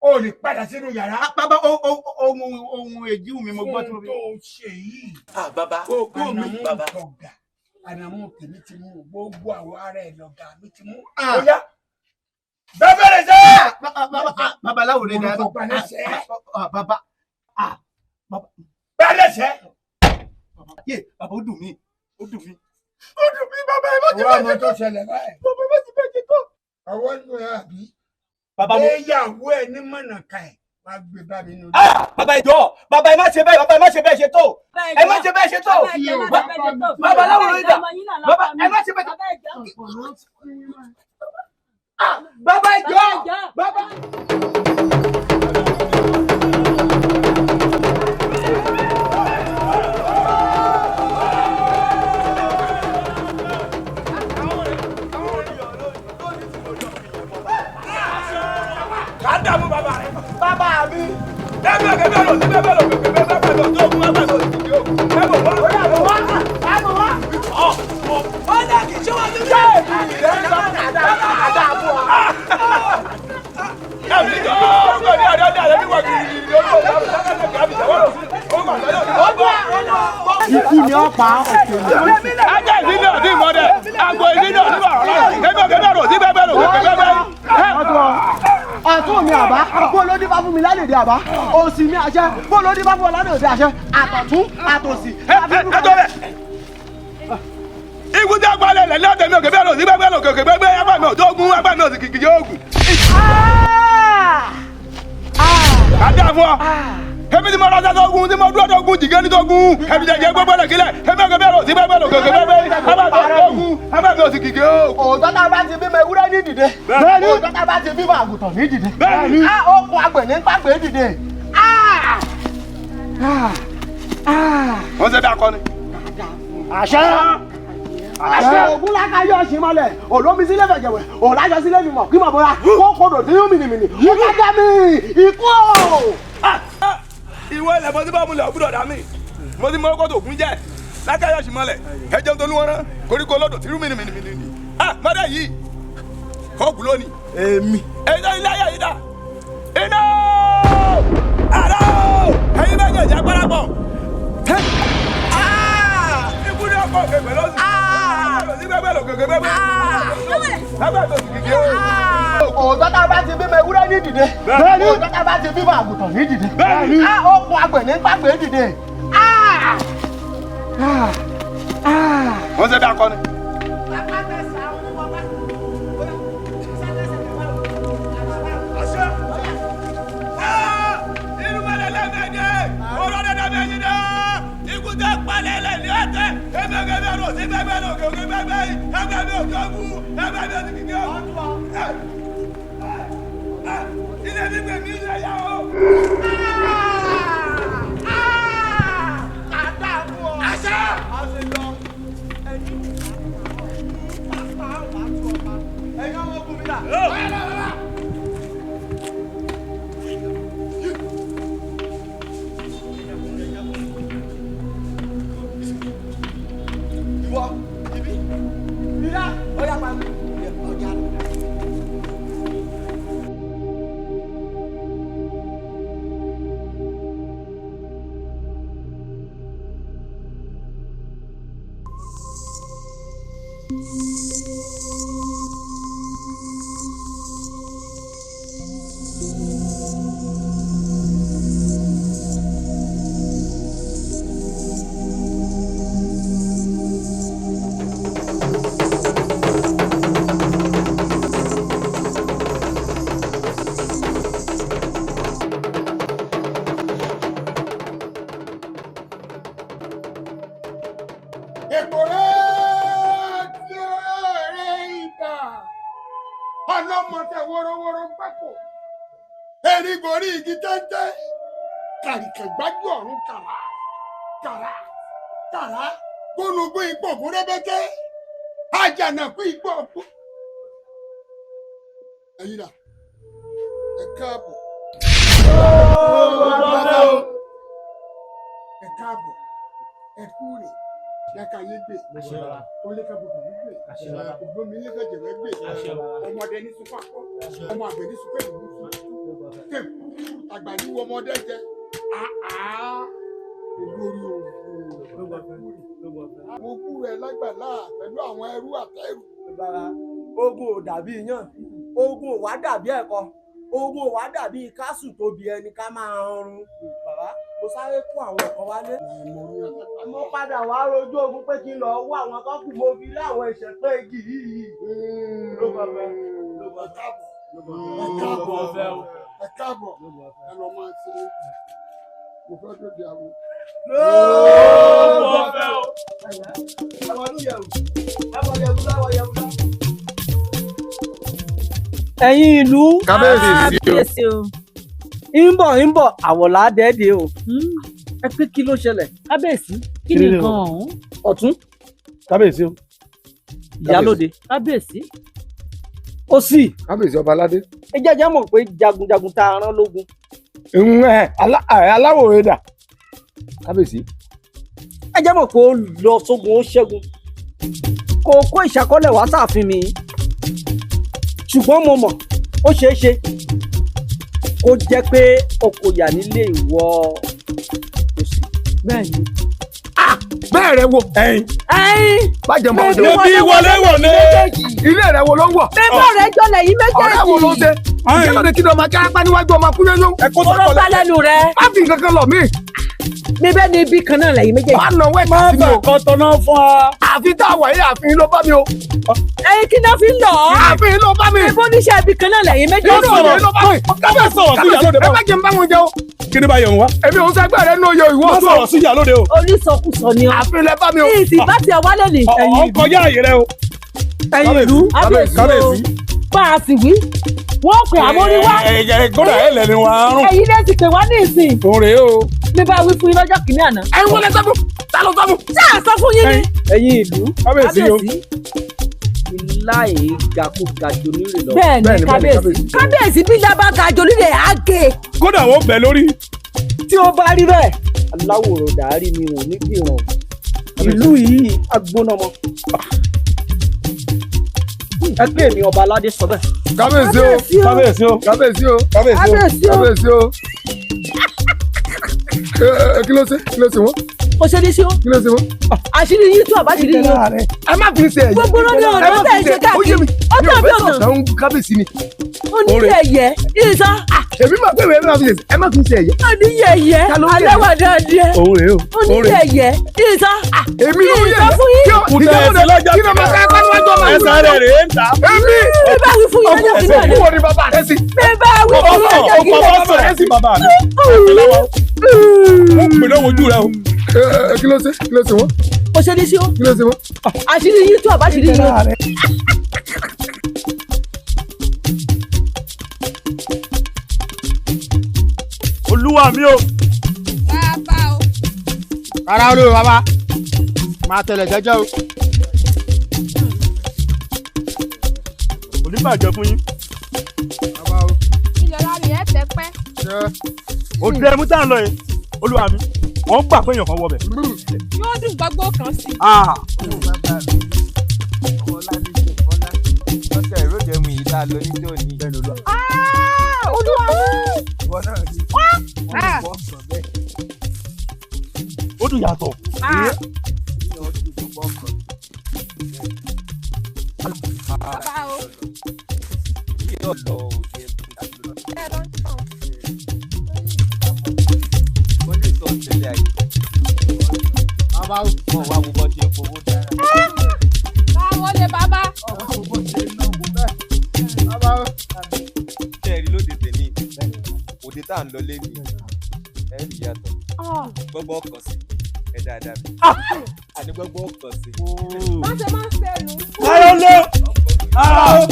o lè padà sínú yàrá. Bàbá ohun èjì wù mí mo gbọ́ tí mo fi. Ohun tó ṣe yìí. Bàbá ògbó mi. Bàbá ọ̀gá ànàmú tèmi ti mú gbogbo àwọn ará ẹ̀ lọ́gà mi ti mú. Ó yá bẹ́ẹ̀ bẹ́ẹ̀ ṣe. Bàbá aláwòrán dà. Bàbá bẹ́ẹ̀ ṣe. Yé bàbá ó dùn mí ó dùn mí ó dùn mí bàbá ẹ má ti Wọ́n bẹ́ẹ̀ mọ ṣe tó tó. ṣẹlẹ̀ báyìí. Bàbá ẹ má ti bẹ́ẹ̀ ṣe tó. Ọwọ́ nù ẹ àbí. Bàbá mo. Gbéyàwó ẹ ní mọ̀nàkà ẹ̀ wá gbé bá mi nù. Bàbá ẹ jọ̀ọ́ bàbá ẹ má ṣe bẹ́ẹ̀ bàbá ẹ má ṣe bẹ́ẹ̀ ṣe tó. Ẹ má ṣe bẹ́ẹ̀ ṣe tó. Bàbá aláwòrán dà. Bàbá ẹ má ṣe bẹ́ẹ̀ tó. Bàbá ẹ jọ̀ọ́ bàbá. Kàdàmú bàbá rẹ̀. Bàbá mi. Bẹ́ẹ̀ bẹ́ẹ̀ bẹ́ẹ̀ lọ sí bẹ́ẹ̀ bẹ́ẹ̀ lọ bẹ́ẹ̀ bẹ́ẹ̀ bẹ́ẹ̀ lọ tó kún bẹ́ẹ̀ lọ sí ìdí òkú. Bẹ́ẹ̀ bọ̀ wá. Bẹ́ẹ̀ bọ̀ wá. Bẹ́ẹ̀ bọ̀ wá. Ọ̀ ọ̀ dà kí ṣé wọ́n ti rí. Kàdà fún wa. Ẹ̀mí tó orúkọ ní àdó ní àdó níwọ̀n gidigidi orúkọ ní àdó ní àdó Ikú ni ó pa òkè ní. Ajá ìdílé ọ̀dí ìmọ̀dẹ, àgbo ìdílé ọ̀dí ìmọ̀ràn, ẹgbẹ́ òkè bẹ́ẹ̀ rò sí bẹ́ẹ̀ bẹ́ẹ̀ rò kẹ̀kẹ́ bẹ́ẹ̀ bẹ́ẹ̀. Ọ̀tún mi àbá, bó ló dín bá fún mi lálẹ́ òde àbá, òsì mi àṣẹ, bó ló dín bá fún ọ lálẹ́ òde àṣẹ, àtọ̀tún àtòsì. Ẹ tó bẹ̀. Ikú tí a gbalẹ̀ lẹ̀ lọ́tẹ̀ mi òkè bẹ́ẹ̀ rò sí bẹ́ẹ̀ bẹ́ẹ̀ rò kẹ̀kẹ́ bẹ́ẹ̀ bẹ́ẹ̀ agbá mi ò tó ogun agbá mi ò sì kìkì ogun. Kàdá fún ọ. Èmi tí mo rọ́ṣẹ́ tó ogun tí mo dúró tó ogun jìgẹ́ ní tó ogun. Èmi jẹ̀jẹ̀ gbogbo rẹ̀ kílẹ̀. Èmi òkè bẹ́ẹ̀ rò sí bẹ́ẹ̀ bẹ́ẹ̀ rò kẹ̀kẹ́ bẹ́ẹ̀ bẹ́ẹ̀ agbá mi ò tó ogun agbá mi ò sì kìkì ogun. Òótọ́ tá a bá ti bímọ ewúrẹ́ ní dìde. Bẹ́ẹ̀ni. Òótọ́ tá a bá ti bímọ àgùntàn ní dìde. Bẹ́ẹ̀ni. Á okùn agbẹ̀ ní pàgbé dìde. Wọ́n ṣe dákọ ni. Àṣẹ. Àṣẹ ògùn láka yóò ṣì mọ́lẹ̀, òlómi sílẹ̀ fẹ̀jẹ̀wẹ̀, òlájọ sílẹ̀ mímọ̀ kí mọ̀ bóyá, kó kodò tí yóò mìnìmìnì, ó ká dá mi, ikú o. Ìwọ ilẹ̀ mo ti bá mu lẹ̀ ọ̀gbúdọ̀ dá mi. Mo ti mọ ọkọ̀ tó kún jẹ́. Lákàyọ̀ sì mọ́lẹ̀. Ẹjọ́ tó ní wọn rán. Koríko lọ́dọ̀ tí rú mìnìmìnì. Ah! Mọ́dẹ̀ yìí. Kọ́ọ̀kù lónìí. Èmi. Ẹjọ́ ilé ayé yìí dà. Iná! Àrà o! Ẹyin méjèèjì agbára pọ̀. Ikú ní ọkọ̀ òkè pẹ̀lú ọ̀sìn. Òótọ́ tá a bá ti bímọ ewúrẹ́ ní dìde. Bẹ́ẹ̀ni. Òótọ́ tá a bá ti bímọ àgùntàn ní dìde. Bẹ́ẹ̀ni. Á okùn agbẹ̀ ní pàgbé dìde. Wọ́n ṣe dákọ ni. Ìwọ ibi rírá ọ̀yà pa ọjà. Ètò rẹ̀ tí ó rẹ̀ ibà. Ọlọ́mọdé wórówóró pákó. Erigorí igi tẹ́ńtẹ́. Kàrìkẹ̀ gbájú ọ̀run kàrà. Kàrà. Kàrà. Gbónúgbó ipò ògúnrẹ́bẹ́tẹ́. Àjànàkú igbó ọ̀pọ̀. Ẹ̀yin dà, ẹ káàbọ̀. Ẹ káàbọ̀, ẹ kú rè, lákàyé gbè, olékàbọ̀bọ̀ gbè, ògbómi lẹ́kàjẹ̀wẹ́ gbè, ọmọdé ní sunkún akọ, ọmọ àgbẹ̀ ní sunkún ìlú sùn, àgbà ní wọ ọmọdé jẹ, olórí òògùn, mo kú rẹ̀ lágbàlá pẹ̀lú àwọn ẹrú àtẹrù. Ogun ò dàbí iyán, ogun ò wá dàbí ẹ̀kọ, ogun ò wá dàbí kásù tóbi ẹni ká máa run. Bàbá, mo sáré kó àwọn ẹ̀kọ́ wálé. Mo padà wá rojú ogun pé kí n lọ wá àwọn tó kù, mo fi lé àwọn ìṣẹ̀pẹ́ igi yìí. Ló bá fẹ́, ló bá káàbọ̀, ẹ káàbọ̀, ẹ káàbọ̀, ẹ lọ máa ṣe mo fẹ́ tó di àwọn. Ló bá fẹ́ o. Àwọn ọdún yẹ̀wù, ẹ̀wọ̀n yẹ̀wù lọ́wọ́ yẹ̀wù lọ́wọ́. Ẹ̀yin ìlú. Kábíyèsí o. Ń bọ̀ àwọ̀lá dẹ́ẹ̀dẹ́ o. Ẹ pé kí ló ṣẹlẹ̀. Kábíyèsí, kí ni nǹkan ọ̀hún? Ọ̀tún. Kábíyèsí o. Ìyálóde. Kábíyèsí. Ó sì. Kábíyèsí ọba aládé. Ẹ jẹ́jẹ́ mọ̀ pé jagunjagun tá a rán lógun. Aláwòrán dà. Kábíyèsí. Ẹ jẹ́ mọ̀ pé ó lọ sógun ó ṣẹ́gun. Kò kó ìṣàkọọ́lẹ̀ wá sáàfin mi. Ṣùgbọ́n mo mọ̀ ó ṣeé ṣe kó jẹ́ pé o kò yà nílé ìwọ òsì. Bẹ́ẹ̀ni. Bẹ́ẹ̀ rẹ wo. Ẹyin. Ẹyin. Bàjẹ́ mọ́ ọdún. Ẹbí wọlé wọlé. Ilé rẹ wo ló ń wọ̀? Bẹ́ẹ̀ rẹ jọlẹ̀ yìí méjèèjì. Ọ̀rẹ́ wo ló ń ṣe? Ìjẹ́lódé kí ni ọmọ akẹ́rẹ́pá níwájú ọmọ akúnyẹ́yọ́? Ẹ kó Oró gbá lẹ́nu rẹ. Má fi nǹkan kan lọ̀ mí. Bíbẹ́ ni ibi kan náà lẹ́yìn méjèèjì. Má nà wẹ́ kà sí mi o. Má bà kọ́ tọ́ná fún wa. Àfi tá a wà yé àfin ló bá mi o. Ẹyin kí náà fi ń lọ. Àfin ló bá mi. Ibo níṣẹ́ ibi kan náà lẹ́yìn méjèèjì. Inú òye ló bá mi. Kábíyèsí sọ̀rọ̀ sí ìyálóde Ẹ báwo. má jẹ́ n bá wọn jẹ o. Kí ni bá yẹ̀ ń wá? Èmi ò ń sẹ́gbẹ́ rẹ nínú oyè ìwọ. Má sọ̀rọ̀ sí ìyálóde o. Onísọkúsọ ni ọ. Àfin lẹ bá mi o. Ìsìn bá tiẹ̀ wálé ní. Ọ̀ ń kọjá àyè rẹ o. Ẹ̀yin ìlú. Kábíyèsí o. Bá a sì wí, wọ́n pè àmórí wá. Kódà ẹ lẹ́nu wa rùn. Ẹ̀yin lè ti pè wá ní ìsìn. Òun rèé o. Mi bá wí fún yín lọ́jọ́ kìíní àná. Ẹ̀yin wọlé sọ́fún. Ta ló sọ́fún? Ṣé à ń sọ fún yín ni? Ẹ̀yin ìlú. Kábíyèsí o. Ilá èéga kó ga jù onírè lọ. Bẹ́ẹ̀ni kábíyèsí. Kábíyèsí bí lábá ga jò lílẹ̀ á gé. Kódà wọ́n bẹ̀ lórí. Tí ó bá rí bẹ́ẹ̀, aláwòrán dàárí mi ò ní gbìràn. Ìlú yìí agbóná mọ́. Ẹ pé èmi ọba aládé sọ bẹ́ẹ̀. Kábíyèsí o. Kábíyèsí o. Kábíyèsí o. Kábíyèsí o. Kábíyèsí o. Kí ló ṣe? Kí ló ṣe wọ́n? Kò ṣe ní ṣe ó. Kí ló ṣe wọ́n? Àṣírí yín tú àbáṣírí yín. Ẹ má fi ṣe ẹ̀yẹ. Gbogbo lóde ọ̀nà tẹ̀ ń ṣe káàkiri. Ó tẹ̀ bí ọ̀nà. Ọ̀nà kábíyèsí ni. Oníyẹ̀yẹ̀ ìsọ. Èmi máa pè mí ẹ má fi ṣe ẹ má fi ṣe ẹ̀yẹ. Oníyẹ̀yẹ̀ aláwàdà díẹ̀. Òun rèé o. Oníyẹ̀yẹ̀ ìsọ. Èmi ló ń yẹ̀ Ìsọ fún yín. Kùtà ẹsẹ̀ lọ́jọ́ Kí ló máa ká pẹ́ níwájú ọmọ ẹsẹ̀ rẹ̀ rèé ń ta. Èmi. Mi bá wí fún yín lọ́jọ́ kìíní àná. Òkú wo ni bàbá rẹ sí? Mi bá wí fún yín lọ́jọ́ kìíní Ọkọ̀ àná. bá sọ̀rọ̀ sí bàbá mi. Ó pè lọ́wọ́ ojú rẹ o. Kí ló ṣe? Kí ló ṣe wọ́n? Kò ṣe ní ṣe ó. Kí ló ṣe wọ́n? Àṣírí yín tú àbáṣírí yín. Olúwa mi o. Bàbá o. Rárá olóyè bàbá, máa tẹ̀lẹ̀ jẹ́jẹ́ o. Kò ní bàjẹ́ fún yín. Bàbá o. Ilẹ̀ ọ̀la mi ẹ̀ tẹ́ pẹ́. Òde ẹmu tá à ń lọ yìí. Olúwa mi, wọ́n gbà pé èèyàn kan wọ bẹ̀. Yóò dùn gbogbo kan sí. Ah! Lọ́sẹ̀ ìròjẹ́ mu yìí tá a lọ níjọ́ ní. Olúwa mi. Ìwọ náà rí. Ah. Wọ́n sọ bẹ́ẹ̀. Ó dùn yàtọ̀. Bàbá o. Yóò lọ òde. Ẹ lọ ń tàn. Wọ́n lè sọ tẹ́lẹ̀ ayé. Bàbá o. Wọ́n wá wo bọ́ ṣe ń fowó dára. Báwo lè bàbá? Bàbá o. Ṣé ẹ rí lóde tèmi? Òde tá à ń lọ lé ni. Ẹ rí yàtọ̀. Gbọ́gbọ́ kàn sí. Ẹ dáadáa mi. Ànígbọ́gbọ́ ọkọ̀ sí. Wọ́n ṣe máa ń ṣe nù. Ara ó lé ara ó.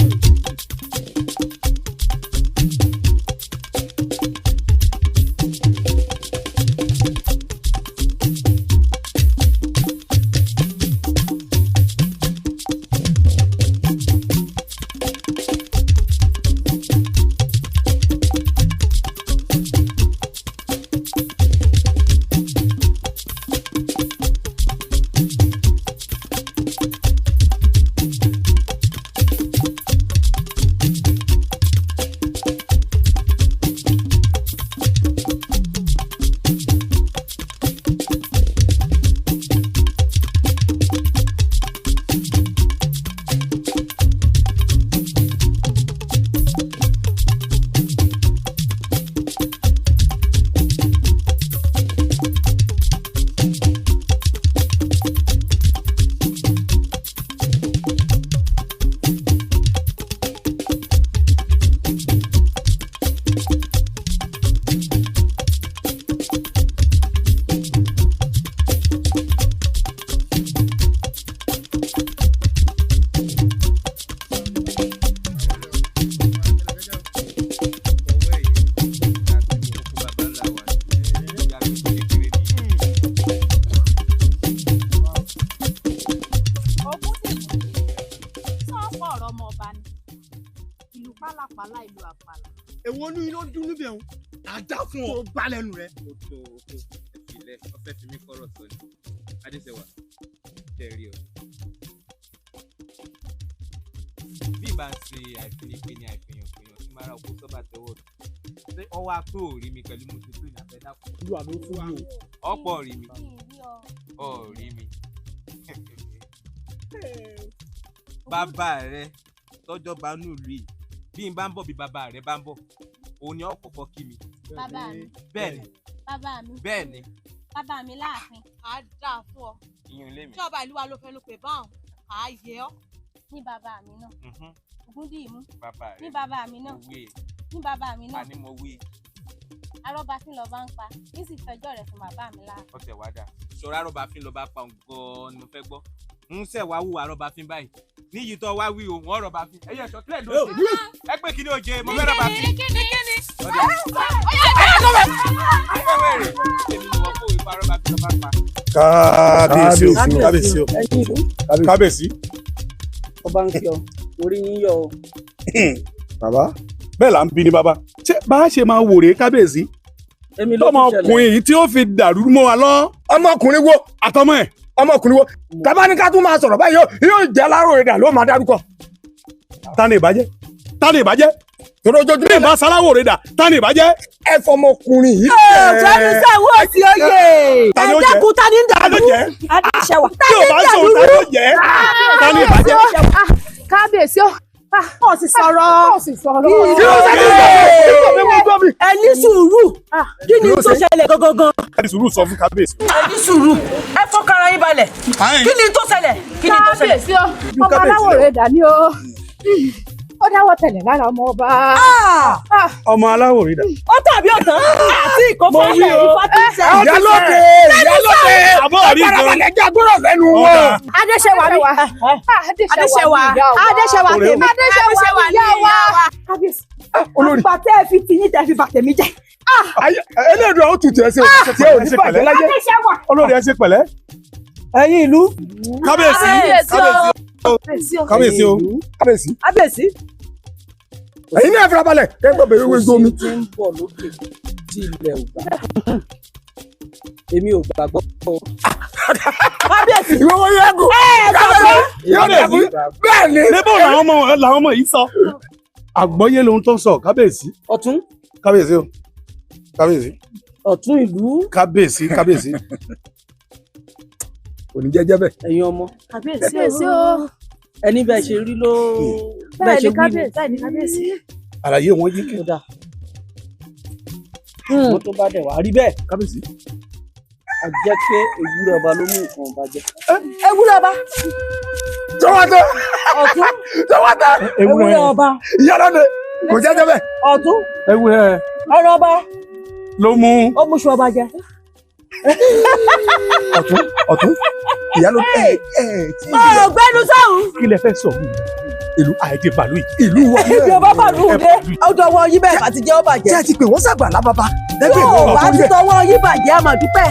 Ogún sì mú sọ́ọ̀pọ̀ ọ̀rọ̀ ọmọ ọba ni ìlú pálapàla ìlú àpàlà. Èwo ní iná dún níbẹ̀ ń àdá fún ọ. Tó bá lẹ́nu rẹ. Ó tó ó tó ìfilẹ̀ ọ̀fẹ́ fi mí kọ́rọ̀ sọ ni Adéṣẹwà tẹ̀ rí o. Bí ìbá ń ṣe àìfinipé ni àìfihànfihàn tí mara oko sọ́ba tẹ́wọ̀ ṣé ọwọ́ apé ò rí mi pẹ̀lú mo ti tó ìnàfẹ́ dákun. Olúwa mi fún mi o. Ọ̀pọ̀ rí mi ọ̀ rí mi. Bàbá rẹ tọ́jọ́ bá nù lù yìí bí n bá ń bọ̀ bí bàbá rẹ bá ń bọ̀ òun ni ọ̀kọ̀ọ̀kọ̀ kí mi. Bàbá mi. Bẹ́ẹ̀ni. Bàbá mi. Bẹ́ẹ̀ni. Bàbá mi láàfin. Á dáa fún ọ. Ìyún ilé mi. Tí ọba ìlú wa ló fẹnu pè báwọn, á yẹ ọ́. Ní bàbá mi náà. Ògúndìmú. Bàbá rẹ. Ní bàbá mi náà. Mo wí. Ní bàbá mi náà. Àní mo wí. Arọ́ba tí lọ́ba ń pa, ní sì fẹjọ́ rẹ̀ sùn bàbá mi láàfin. Ọ̀sẹ̀ wá dà. Ṣọ̀rọ̀ arọ́bàfin lọ́ba pa òun gan-an ni mo fẹ́ gbọ́. Ń ṣẹ̀ wá wù arọ́bàfin báyìí. Níyì tó wá wí o, wọ́n rọ̀bàfin. Ẹyẹ ẹ̀ṣọ́ kílẹ̀ ló ṣe. Ẹ pé kí ni òjé, mo fẹ́ rọ̀bàfin. Kíni? Kábíyèsí o, kábíyèsí o, kábíyèsí. Ọba ń kí ọ, orí yín yọ o. Bàbá. Bẹ́ẹ̀ là ń bí ni bàbá. Ṣé bá a ṣe máa wò rèé kábíyèsí? Èmi ló ti ṣẹlẹ̀. Ọmọkùnrin yìí tí ó fi dàrú mọ́ wa lọ. Ọmọkùnrin wo? Àtọmọ ẹ̀. Ọmọkùnrin wo? Tàbá ní ká tún máa sọ̀rọ̀ báyìí yóò jẹ́ aláròye dà ló máa dárúkọ. Ta ni ìbàjẹ́? Ta ni ìbàjẹ́? Tòrójójú bí ìbá sáláwò rẹ̀ dà, ta ni ìbàjẹ́? Ẹ fọmọkùnrin yìí. Ẹ fẹ́mi sẹ́wọ́ sí oyè. Ta ni Ẹ ó jẹ́? dẹ́kun ta ni ń Ta ló dàrú. jẹ́? Adéṣẹwà. Ta Tí ni ò ń bá sòun, ta dàrú. ló jẹ́? Ta ni ìbàjẹ́? Kábíyèsí o. Ó sì sọ̀rọ̀. Ó sì sọ̀rọ̀. Ẹ ní sùúrù. Kí ni tó ṣẹlẹ̀ gangan? Ẹ ní sùúrù sọ fún kábíyèsí. Ẹ ní sùúrù. Ẹ fọkànra yín balẹ̀. Kí ni tó ṣẹlẹ̀? Kí ni tó ṣẹlẹ̀? Kábíyèsí o. Ọmọ aláwọ̀ rẹ̀ dà ní o. Ó dáwọ́ tẹ̀lẹ̀ lára ọmọ ọba. Ọmọ aláwọ̀ rí dà. Ó tàbí ọ̀tán àti ìkófọ́lẹ̀ ifá tí ń ṣe. Ìyálóde ìyálóde Àbọ̀ rí gan. farabalẹ̀ jẹ́ agbọ́dọ̀ lẹ́nu wọn. Adéṣẹwà mi. Adéṣẹwà. Adéṣẹwà tèmi. Adéṣẹwà ní ìyá wa. Kábíyèsí. Olórí. Àgbà tẹ́ ẹ fi tiyín tẹ́ fi bàtẹ̀mí jẹ́. Eléèdùn àwọn tutù ẹsẹ̀ tí ò ní bàjẹ́ láyé. Adéṣẹwà. Olórí ẹ ṣe pẹ̀lẹ́. Ẹ̀yin ìlú. Kábíyèsí. Kábíyèsí o. Kábíyèsí o. Kábíyèsí. Kábíyèsí. Ẹ̀yin náà farabalẹ̀ kẹ́gbọ́n bèrè wí gómi. Tí ń bọ̀ lókè tí ilẹ̀ ò gbà. Èmi ò gbàgbọ́ o. Kábíyèsí. Ìwọ wọ́n yẹ kó. Ẹ gbàgbọ́. Yóò dàbí bẹ́ẹ̀ ni. Níbo làwọn ọmọ yìí sọ? Àgbọ́yé lohun tó ń sọ, kábíyèsí. Ọ̀tún. Kábíyèsí o. Kábíyèsí. Ọ̀tún ìlú. Kábíyèsí, kábíyèsí. Kò ní jẹ́jẹ́ bẹ́ẹ̀. Ẹ̀yin ọmọ. Kábíyèsí o. Ẹni bẹ́ẹ̀ ṣe rí ló bẹ́ẹ̀ ṣe Bẹ́ẹ̀ni wí ni. kábíyèsí. Bẹ́ẹ̀ni kábíyèsí. Àlàyé wọn yé kí. Ó dáa. Mo tó bá dẹ̀ wá rí bẹ́ẹ̀. Kábíyèsí. A jẹ́ pé ewúrẹ́ ọba ló mú nǹkan ọba jẹ. Ewúrẹ́ ọba. Tọ́wọ́ tẹ. Ọ̀tún. Tọ́wọ́ tẹ. Ewúrẹ́ ọba. Ìyálóde kò jẹ́jẹ́ bẹ́ẹ̀. Ọ̀tún. Ewúrẹ́ Ọ̀rọ̀ ọba. ló mú. Ó mú iṣu ọba jẹ. Ọ̀tún ọ̀tún ìyálò ẹ ẹ tí. Ọ̀gbẹ́nu sọ̀hún. Kí lẹ fẹ́ sọ mí? Ìlú àìdè bàlú yìí. Ìlú wa. Ibi ọba bàlú dé, ọ̀dọ̀ wọn yí bẹ́ẹ̀ àti jẹ́ ó bàjẹ́. Ṣé ẹ ti pè wọ́n sàgbà lábàbà? Yóò bá ti tọwọ́ yí bàjẹ́ àmọ́ dúpẹ́.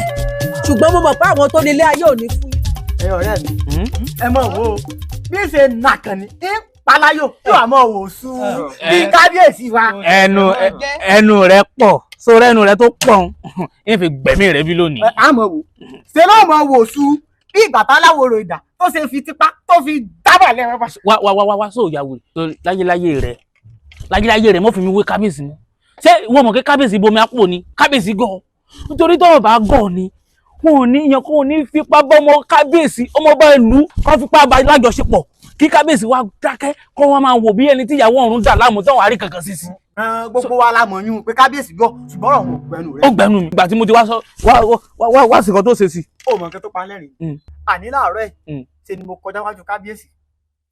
Ṣùgbọ́n mo mọ̀ pé àwọn tó nílé ayé ò ní fún yín. Ẹ ọ̀rẹ́ mi, ẹ mọ̀ wo bí ṣe nàkàn ní palayo yóò àmọ́ wò sùn bí kábíyèsí wa. Ẹnu ẹnu rẹ pọ̀, sórí ẹnu rẹ tó pọ̀ ń fi gbẹ̀mí rẹ bí lónìí. Àmọ́ wò ṣe ló mọ̀ wò sùn bí ìgbà tá láwòrò ìdà tó ṣe fi tipa tó fi dábàá lẹ́rọ bá. Wá wá wá wá sóò ya wèrè láyéláyé rẹ láyéláyé rẹ mọ́ fi mi wé kábíyèsí ni. Ṣé wọ́n mọ̀ pé kábíyèsí bomi àpò ni? Kábíyèsí gọ̀ nítorí tọ́wọ́ bá gọ̀ ni wọn ò ní yan kó ní fipá bọ́mọ kábíyèsí ọmọọba ìlú kó fipá bá lájọṣepọ̀ kí kábíyèsí wa dákẹ́ kó wọn máa wò bí ẹni tí ìyàwó ọ̀run dà láàmú táwọn àrí kankan sí sí. Gbogbo wa la mọ̀ yún pé kábíyèsí gbọ́ ṣùgbọ́n ọ̀rọ̀ gbẹnu rẹ̀. Ó gbẹnu mi ìgbà tí mo ti wá sọ wá wá sí kan tó ṣe sí. Ó mọ nǹkan tó pa lẹ́rìn. Àní láàárọ̀ ẹ̀ ṣe ni mo kọjá wájú kábíyèsí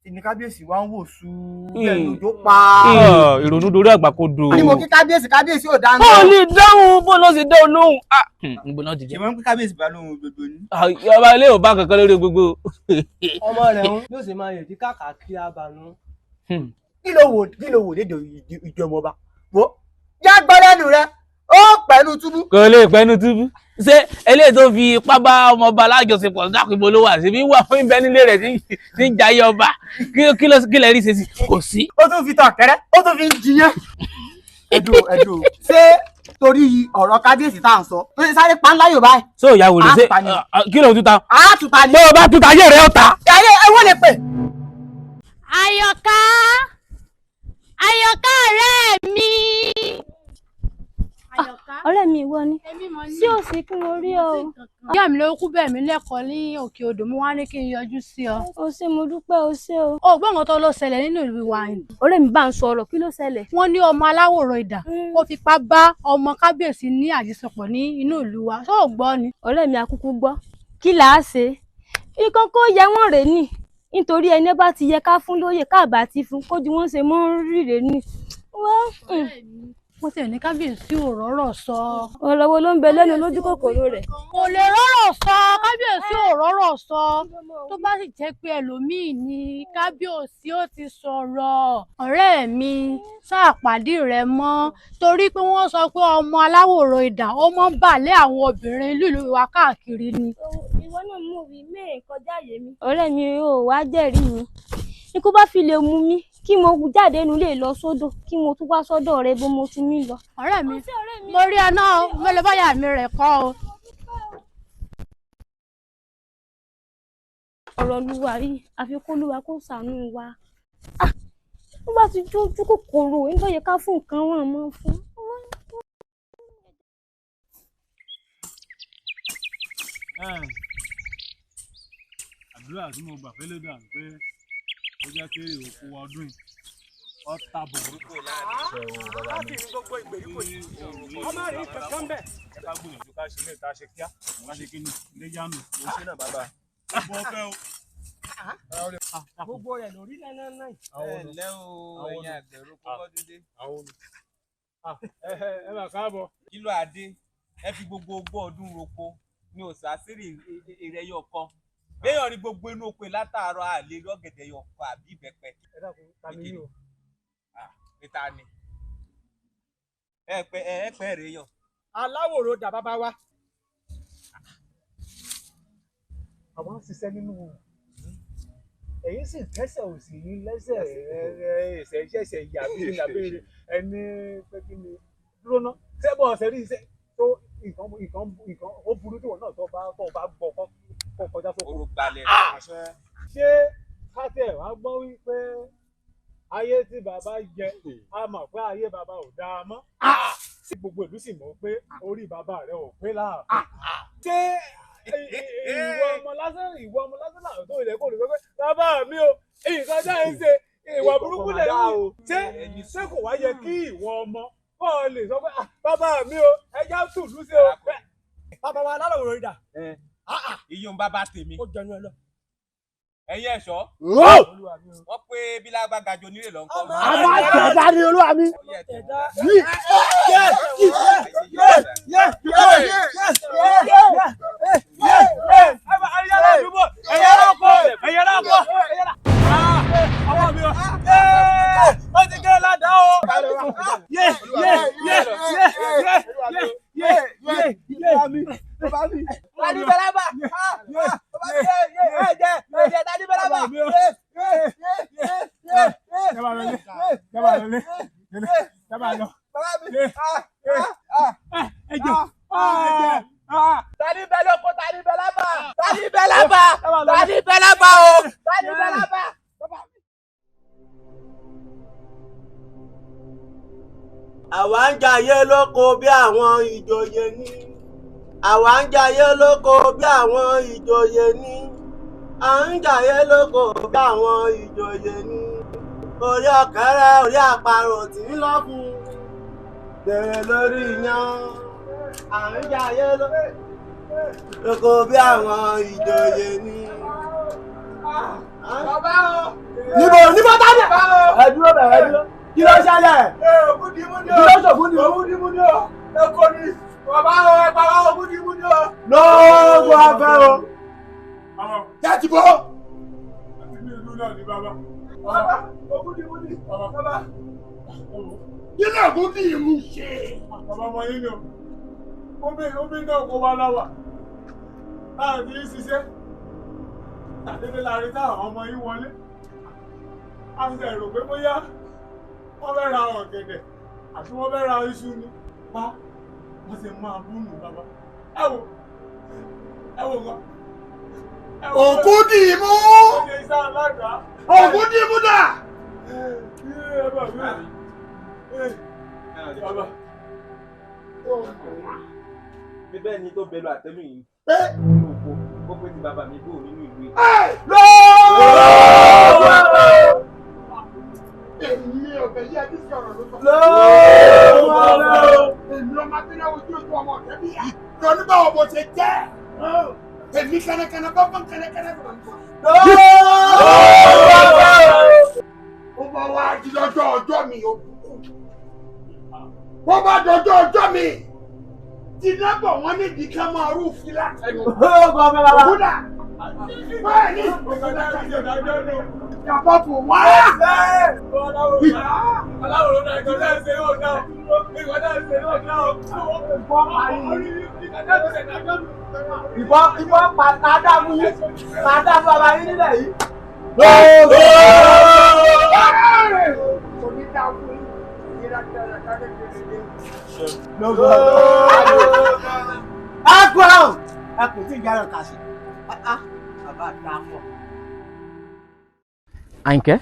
ṣe ni kábíyèsí wa ń wò sùn lẹ́nu tó pa. Ìrònú dorí àgbà kò dò. Àní mo kí kábíyèsí, kábíyèsí ò dáná. Ó lè dáhùn bó ló ṣe dá olóhùn. Níbo náà ti jẹ. Ìwọ́n ń pín kábíyèsí bá lóhun gbogbo ni. Ọba ilé ò bá kankan lórí gbogbo. Ọmọ rẹ̀ ń yóò sì máa yèdí káàkiri abànú. Kí ló wò kí ló wò lédè ìjọba ọba wo já gbọ́ lẹ́nu rẹ ó pẹ̀lú túbú. Kò lè pẹ́nu túbú. Ṣé eléyìí tó fi ipá bá ọmọọba lájọṣepọ̀ dákun ibo ló wà síbí wà fún ibẹ̀ nílé rẹ̀ tí ń jayé ọba kí lẹ rí ṣe sí kò sí. Ó tún fi tàn kẹrẹ, ó tún fi ń jiyàn. Ẹdùn ẹdùn, ṣé torí ọ̀rọ̀ kábíyèsí tá à ń sọ tó ṣe sáré pa ńlá yóò báyìí. Ṣé ò yà wòlé ṣe kí ló ń túta? A túta ni. Bó o bá túta ayé rẹ̀ ó ta. Ayé ewé lè pè. Àyọ̀ká, Àyọ̀ká ọ̀rẹ́ mi. Ọ̀rẹ́ mi ìwọ ni sí ò sí kí mo rí ọ. Ìyá mi ló kú bẹ́ẹ̀ mi lẹ́kọ̀ọ́ ní òkè odò, mo wá ní kí n yọjú sí ọ. O ṣé, mo dúpẹ́, o ṣé o. O gbọ́ nǹkan tó ló ṣẹlẹ̀ nínú ìlú wa yìí. Ọ̀rẹ́ mi bá ń sọ̀rọ̀, kí ló ṣẹlẹ̀? Wọ́n ní ọmọ aláwòrán idà ó fipá bá ọmọ kábíyèsí ní àjọṣepọ̀ ní inú ìlú wa, ṣó o gbọ́ ni? Ọ̀rẹ́ mi àkúkú gbọ́, kí là á ṣe? Nǹkan kó yẹ wọ́n rèé nì, nítorí ẹni bá ti yẹ ká fún lóye káàbà ti fún kójú wọn ṣe mọ́ rírè ni. Wọ́n sì ní kábíyèsí ò rọ́rọ̀ sọ. Ọ̀rọ̀ wo ló ń bẹ lẹ́nu lójú kòkòrò rẹ̀? Kò lè rọ́rọ̀ sọ, kábíyèsí ò rọ́rọ̀ sọ. Tó bá sì jẹ́ pé ẹlòmíì ni kábíyèsí ó ti sọ̀rọ̀. Ọ̀rẹ́ mi ṣàpàdé rẹ̀ mọ́ torí pé wọ́n sọ pé ọmọ aláwòrán idà ó mọ́ ń bà lé àwọn obìnrin ìlú wa káàkiri ni. Ìwọ náà mú mi mẹ́ẹ̀ kọjá àyè mi. Ọ̀rẹ́ mi ò wá jẹ́rìí mi. Ikú bá fi lè mú mi kí mo jáde nílé lọ sódò kí mo tún wá sọ́dọ̀ rẹ bó mo tún mí lọ. Ọ̀rẹ́ mi mo rí ẹ náà, mo lè báyà mi rẹ̀ kọ́ o. Ọ̀rọ̀ olúwa yìí àfi kó olúwa kó ṣàánú wa. Tó bá ti jójú kòkòrò nígbà yẹ ká fún nǹkan wọn mọ́ fún. Àdúrà tí mo gbà fẹ́lẹ́ dà pé ó jẹ́ kí òkú ọdún yìí ó tàbọ̀. Láti rí gbogbo ìgbèríko yìí, ọmọ rí kankan bẹ́ẹ̀. Ẹ ká gbìyànjú ká ṣe lè ta ṣe kíá, ká ṣe kí ni ilé yánu. Mo ṣe náà bàbá. Mo fẹ́ o. Gbogbo rẹ̀ lórí lẹ́nà náà. Ẹ ǹlẹ́ o, ẹ̀yin àgbẹ̀rò kó bọ́dún dé. Ẹ mà káàbọ̀. Kí ló adé? Ẹ fi gbogbo ogún ọdún roko ní òsàsírì ìrẹyọ kan. Béèyàn rí gbogbo inú oko látàárọ̀ àlè lọ́gẹ̀dẹ̀ yọkọ àbí ìbẹ́pẹ. Ẹ dákun, ta ni yín o? Níta ni. Ẹ pẹ́ rèé yàn. Aláwòrán dà bàbá wa. Àwọn ń ṣiṣẹ́ nínú ẹ̀yin sì kẹsẹ̀ òsì yín lẹ́sẹ̀ ẹ̀ṣẹ̀ ṣẹ̀ṣẹ̀ yà bí làbẹ́rẹ́ ẹni pé kí ni dúró ná sẹ́bọ̀ ọ̀sẹ̀ rí iṣẹ́ tó nǹkan nǹkan nǹkan ó burú tí wọn náà tó bá gbọ́ kọ́ kọjá sóko. Oró gbalẹ̀. Ṣé kátẹ̀ wá gbọ́ wípé ayé tí bàbá jẹ a mọ̀ pé ayé bàbá ò dáa mọ́. Tí gbogbo ìlú sì mọ̀ pé orí bàbá rẹ̀ ò pé láàfin. Ṣé ìwọ ọmọ lásán làwọn tó ilẹ̀ kò lè sọ pé bàbá mi o nǹkan tá ẹ ń ṣe ìwà burúkú lẹ̀ ń wù. Ṣé kò wá yẹ kí ìwọ ọmọ kọ́ ọ lè sọ pé bàbá mi o ẹja tùlú sí o. Bàbá wa aláròrò ìdà. Iyùn bàbá tèmi. Ó jẹun ẹ lọ. Ẹ̀yin ẹ̀ṣọ́. Wọ́n pé bí lágbàgàjọ onírè lọ ń kọ́. A máa tẹ̀dá ní olúwa mi. Yí yé yé yé yé yé yé. jayé lóko bí àwọn ìjòyè ní. Àwa ń jayé lóko bí àwọn ìjòyè ní. À ń jayé lóko bí àwọn ìjòyè ní. Orí ọ̀kẹ́rẹ́ orí àparò tí ń lọ́kùn. Bèrè lórí iyán. À ń jayé lóko bí àwọn ìjòyè ní. Bàbá o. Níbo níbo tá ní. Ẹ dúró bẹ̀rẹ̀ ẹ dúró. Kí ló ṣẹlẹ̀? Kí ló ṣògùn ni? Ògùn ni mú ni o. Èkó ni. Bàbá o, ẹ pa wá ògùn ni mú ni o. Lóògùn afẹ́ o. Jáde bọ́. Àti ní ìlú náà ni bàbá. Bàbá, ògùn ni mú ni. Bàbá. Kí ló ògùn tí ìmú ṣe? Bàbá ọmọ yín ni o. Omi náà kó wa láwà. Láàbí ṣiṣẹ́. Tàdédé la rí táwọn ọmọ yín wọlé. A sì rò pé bóyá wọ́n fẹ́ ra ọ̀gẹ̀dẹ̀ àti wọ́n fẹ́ ra iṣu ni. Bá wọ́n ṣe máa búnú bàbá. Ẹ wò ẹ wò gan. Ògùn dì í mú. Ògùn dì í mú dà. Bàbá. Bíbẹ́ ni tó bẹ̀rù àtẹ́lù yìí. Ó pé ti bàbá mi bò nínú ìlú yìí. Èmi ọ̀bẹ yìí ẹbí sí ọ̀rọ̀ ló sọ. Èmi ọmọ abẹ́rẹ́ ojú ojú ọmọ ọ̀tẹ́ bí yá. Lọ́ní báwo mo ṣe jẹ́? Èmi kẹ́nẹ́kẹ́nẹ́ bá bọ́n kẹ́nẹ́kẹ́nẹ́ bọ̀ nǹkan. Ó bá wá di lọ́jọ́ ọjọ́ mi ò kú. Wọ́n bá dọjọ́ ọjọ́ mi. Tìǹbù wọn nídìí ká máa rúfin látẹnu. Ògúndà. Bẹ́ẹ̀ ni. Yàbọ̀ bò wá. Ìbọn pàtàkì yín, pàtàkì bàbá yín nílẹ̀ yìí. Ẹ kú ọ̀hún, ẹ kò tí ì jáde kà sí. Bàbá dà pọ̀. Àyìnkẹ́,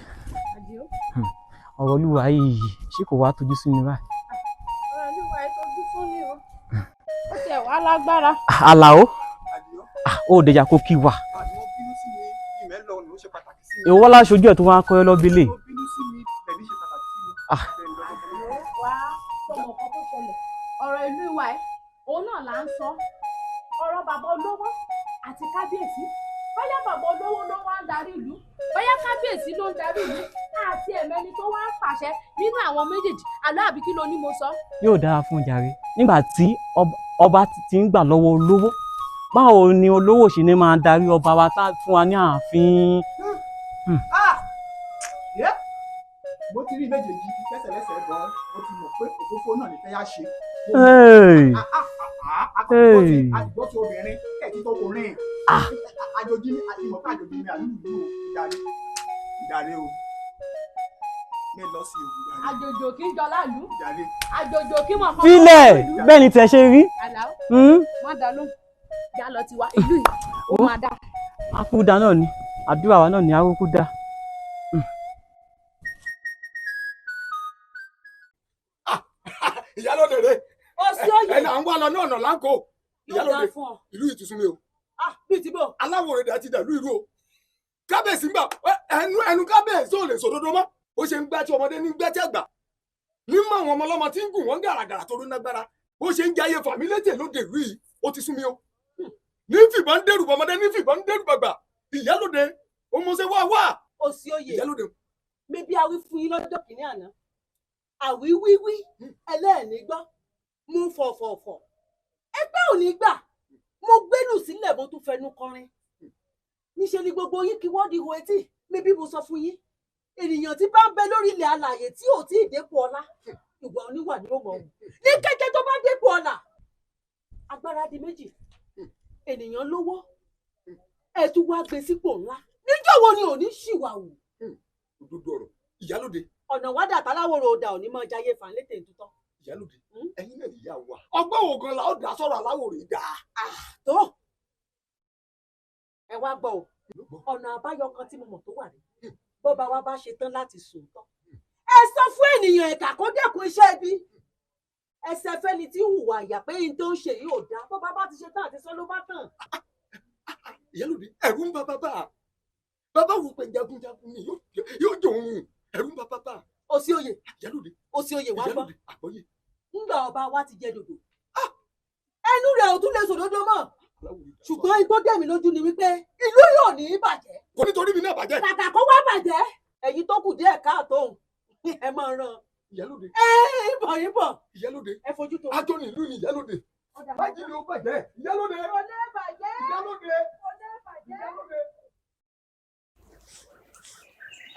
ọ̀rọ̀ Olúwa yìí ṣé kò wá tójú sí mi báyìí? Ọ̀rọ̀ Olúwa yìí tójú fún mi o. Ó tiẹ̀ wá lágbára. Àlàó, ó dẹjà kó kí wa. Ìwọ láṣojú ẹ̀ tó wá kọ́ ẹ lọ́bílẹ̀. Wá sọmọ kan tó ṣẹlẹ̀. Ọ̀rọ̀ ìlú wa ẹ̀, òun náà là ń sọ. Ọ̀rọ̀ bàbá olówó àti kábíyèsí. Bóyá bàbá olówó ló wá ń darí ìlú, bóyá kábíyèsí ló ń darí ìlú, àti ẹ̀mẹ́ni tó wá ń pàṣẹ nínú àwọn méjèèjì, àlọ́ àbí kí ló ní mo sọ. Yóò dára fún jàre. Nígbà tí ọba ti ń gbà lọ́wọ́ olówó, báwo ni olówó ṣe ní máa darí ọba wa tá fún wa ní ààfin? Mo ti rí méjèèjì lẹ́sẹ̀lẹ́sẹ̀ gan, mo ti mọ̀ pé òfófó náà ní fẹ́ yá ṣe. Àdìgbò tí obìnrin kẹ̀kí tó kùnrin. Àjòjì ni àti mọ̀ pé àjòjì ni àlùlù o, ìdarí ìdarí o. Mi lọ sí o, ìdarí. Àjòjò kì í jọ láàlú. Ìdarí. Àjòjò kì í mọ̀ kọ́. Fílẹ̀ bẹ́ẹ̀ ni tẹ̀ ṣe rí. Àlàó, má dá lóhùn, já lọ tiwa, ìlú yìí, ó máa dá. Akúdà náà ni, àdúrà wa náà ni arókúdà. Ìyálóde rè. Ẹnà ń wá lọ ní ọ̀nà láńkó. Ìyálóde ìlú yìí ti sún mi o. Bíi ti bò. Aláwòrán dà ti dàlú ìlú o. Kábíyèsí ń gbà ẹnu ẹnu kábíyèsí ò lè sòdodo mọ́. Ó ṣe ń gbá tí ọmọdé ní gbá tí àgbà. Nímọ̀ àwọn ọmọ ọlọ́mọ tí ń gùn wọ́n gàràgàrà tó rún lágbára. Ó ṣe ń jayé fàmílétè lóde ìlú yìí. Ó ti sún mi o. Ní fìbọn ń dẹ́rù bọmọdé ní fìbọn ń dẹ́rù bàgbà. Ìyálóde ó mọ̀ ṣe wá wá. Òsì oyè. Ìyálóde. Mi bí awí fún yín lọ́jọ́ kìíní àná. Àwíwíwí ẹlẹ́ẹ̀ní gbọ́ mú fọ̀fọ̀fọ̀ ẹgbẹ́ ò ní gbà mo gbélù sílẹ̀ mo tún fẹnu kọrin níṣẹ́ ni gbogbo yín kí wọ́n di ihò etí mi bí mo sọ fún yín ènìyàn tí bá ń bẹ lórí ilẹ̀ alààyè tí ò tí ì dépò ọlá ìwà oníwà ni ó mọ̀ ọ́n ní kété tó bá dépò ọlá agbára di méjì ènìyàn lówó ẹ tún wá gbé sípò ńlá níjọ́ wo ni ò ní ṣìwà wù. Òdodo ọ̀rọ̀ Ìyálóde. Ọ̀nà wádà táláwòrò ọ̀dà òní máa jayé fàǹlétè tuntun. Ìyálóde ẹ̀yin náà nìyá wa ọgbọ́n wo gan la ó dá sọ̀rọ̀ aláwòrán dá. Tó ẹ wá gbọ́ o, ọ̀nà àbáyọ kan tí mo mọ̀ tó wà ní bọ́ba wa bá ṣe tán láti sòótọ́. Ẹ sọ fún ènìyàn ẹ̀ka kó dẹ́kun iṣẹ́ ibi Ẹsẹ̀ fẹ́ni tí hùwà àyà pé n tó ń ṣe yìí ò dáa, bó bá ti ṣe tán àti sọ ló bá tàn. Ìyálòde, ẹ̀rù ń bà bàbá. Bàbá wo pé jagunjagun ni yóò jò òun, ẹ̀rù ń bà bàbá. Òsì oyè. Ìyálòde. Òsì oyè wá gbọ́. Ìyálòde, àgbọ́yé. Ńgbà ọba wa ti jẹ dòdò. Ẹnu rẹ̀ ò tún lè sòdodo mọ́. Ṣùgbọ́n igbó dẹ̀mí lójú ni wípé ìlú yóò ní í bàjẹ́. Kò nítorí mi náà bàjẹ́. Kàkà kó wá bàjẹ́, ẹ̀yin tó kù díẹ̀ káàtó òun, ẹ máa ràn. Ìyálòde. Ẹ ìbọ̀ ìbọ̀. Ìyálòde. Ẹ fojú tó. Àjọ ní ìlú ni ìyálòde. Bájì ni ó bàjẹ́. Ìyálòde. Kò ní bàjẹ́. Ìyálòde. Kò ní bàjẹ́. Ìyálòde.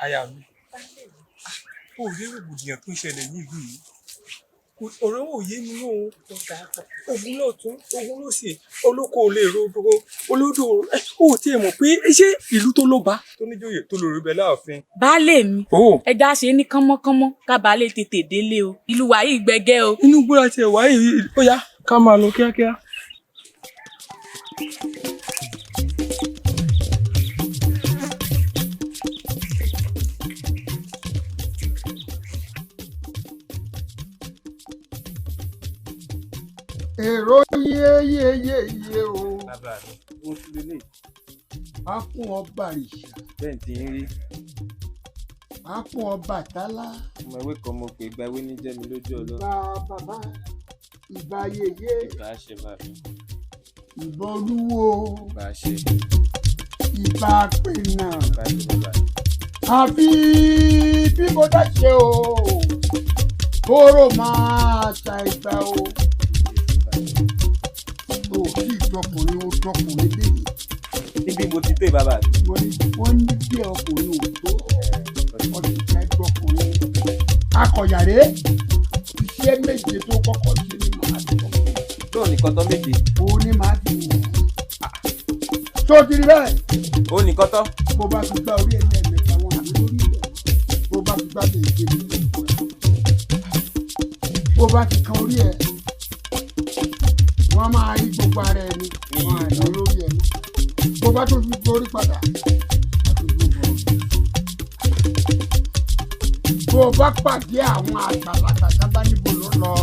Aya mi, ó rí rògbòdìyàn tó ń ṣẹlẹ̀ ní ìlú yìí. Ọ̀rọ̀ ò yé mi o. Ogun lọ́tún, ogun lósì, olóko ò lè ro olódò. Ó tiẹ̀ mọ̀ pé ṣé ìlú tó lóba tó níjòyè tó lórí bẹ láàfin. Baálé mi, ẹja ṣe ní kánmọ́kánmọ́ ká baálé tètè délé o. Ìlú wa yìí gbẹgẹ́ o. Inú gbóra tiẹ̀ wá yìí, ó yá ká máa lọ kíákíá. Èrò yéyéyé o. Bàbá mi, ó tún lélẹ̀. A kún ọba àrìṣà. Bẹ́ẹ̀ tí ń rí. A kún ọba àtálá. Ọmọ ewé kan mo pè gba ewé ní jẹ́ mi lójú ọlọ́. Ìbà bàbá, ìbà yèyé. Ìbà ṣe bàbá mi. Ìbà olúwo. Ìbà ṣe. Ìbà pènà. Ìbà ṣe bàbá. Àfi bí mo dá ṣe o, kóró máa ta ìgbà o. O kì í dọkùnrin, o dọkùnrin léyìí. Níbi mo ti tó bàbá mi. Wọ́n ní bí ọkùnrin ò tó, ọdún ìfẹ́ dọkùnrin. Akọ̀yàré, iṣẹ́ méje tó kọ́kọ́ ṣe ni màá ti kọ́. Lóò nìkan tán méje. Òun ni màá ti wọ̀. Tó o ti rí bẹ́ẹ̀. Òun nìkan tán. Bó bá fi gbá orí ẹ̀mí ẹ̀mẹ́ta wọn àmì lórí ilẹ̀. Bó bá fi gbá bèèrè bèèrè. Bó bá ti kan orí ẹ̀, wọ́n máa rí gbogbo ara ẹni, wọ́n á ní lórí ẹni. Bó bá tó fi gorí padà, bó o bá pàdé àwọn àgbàlagbà sábà níbo ló lọ,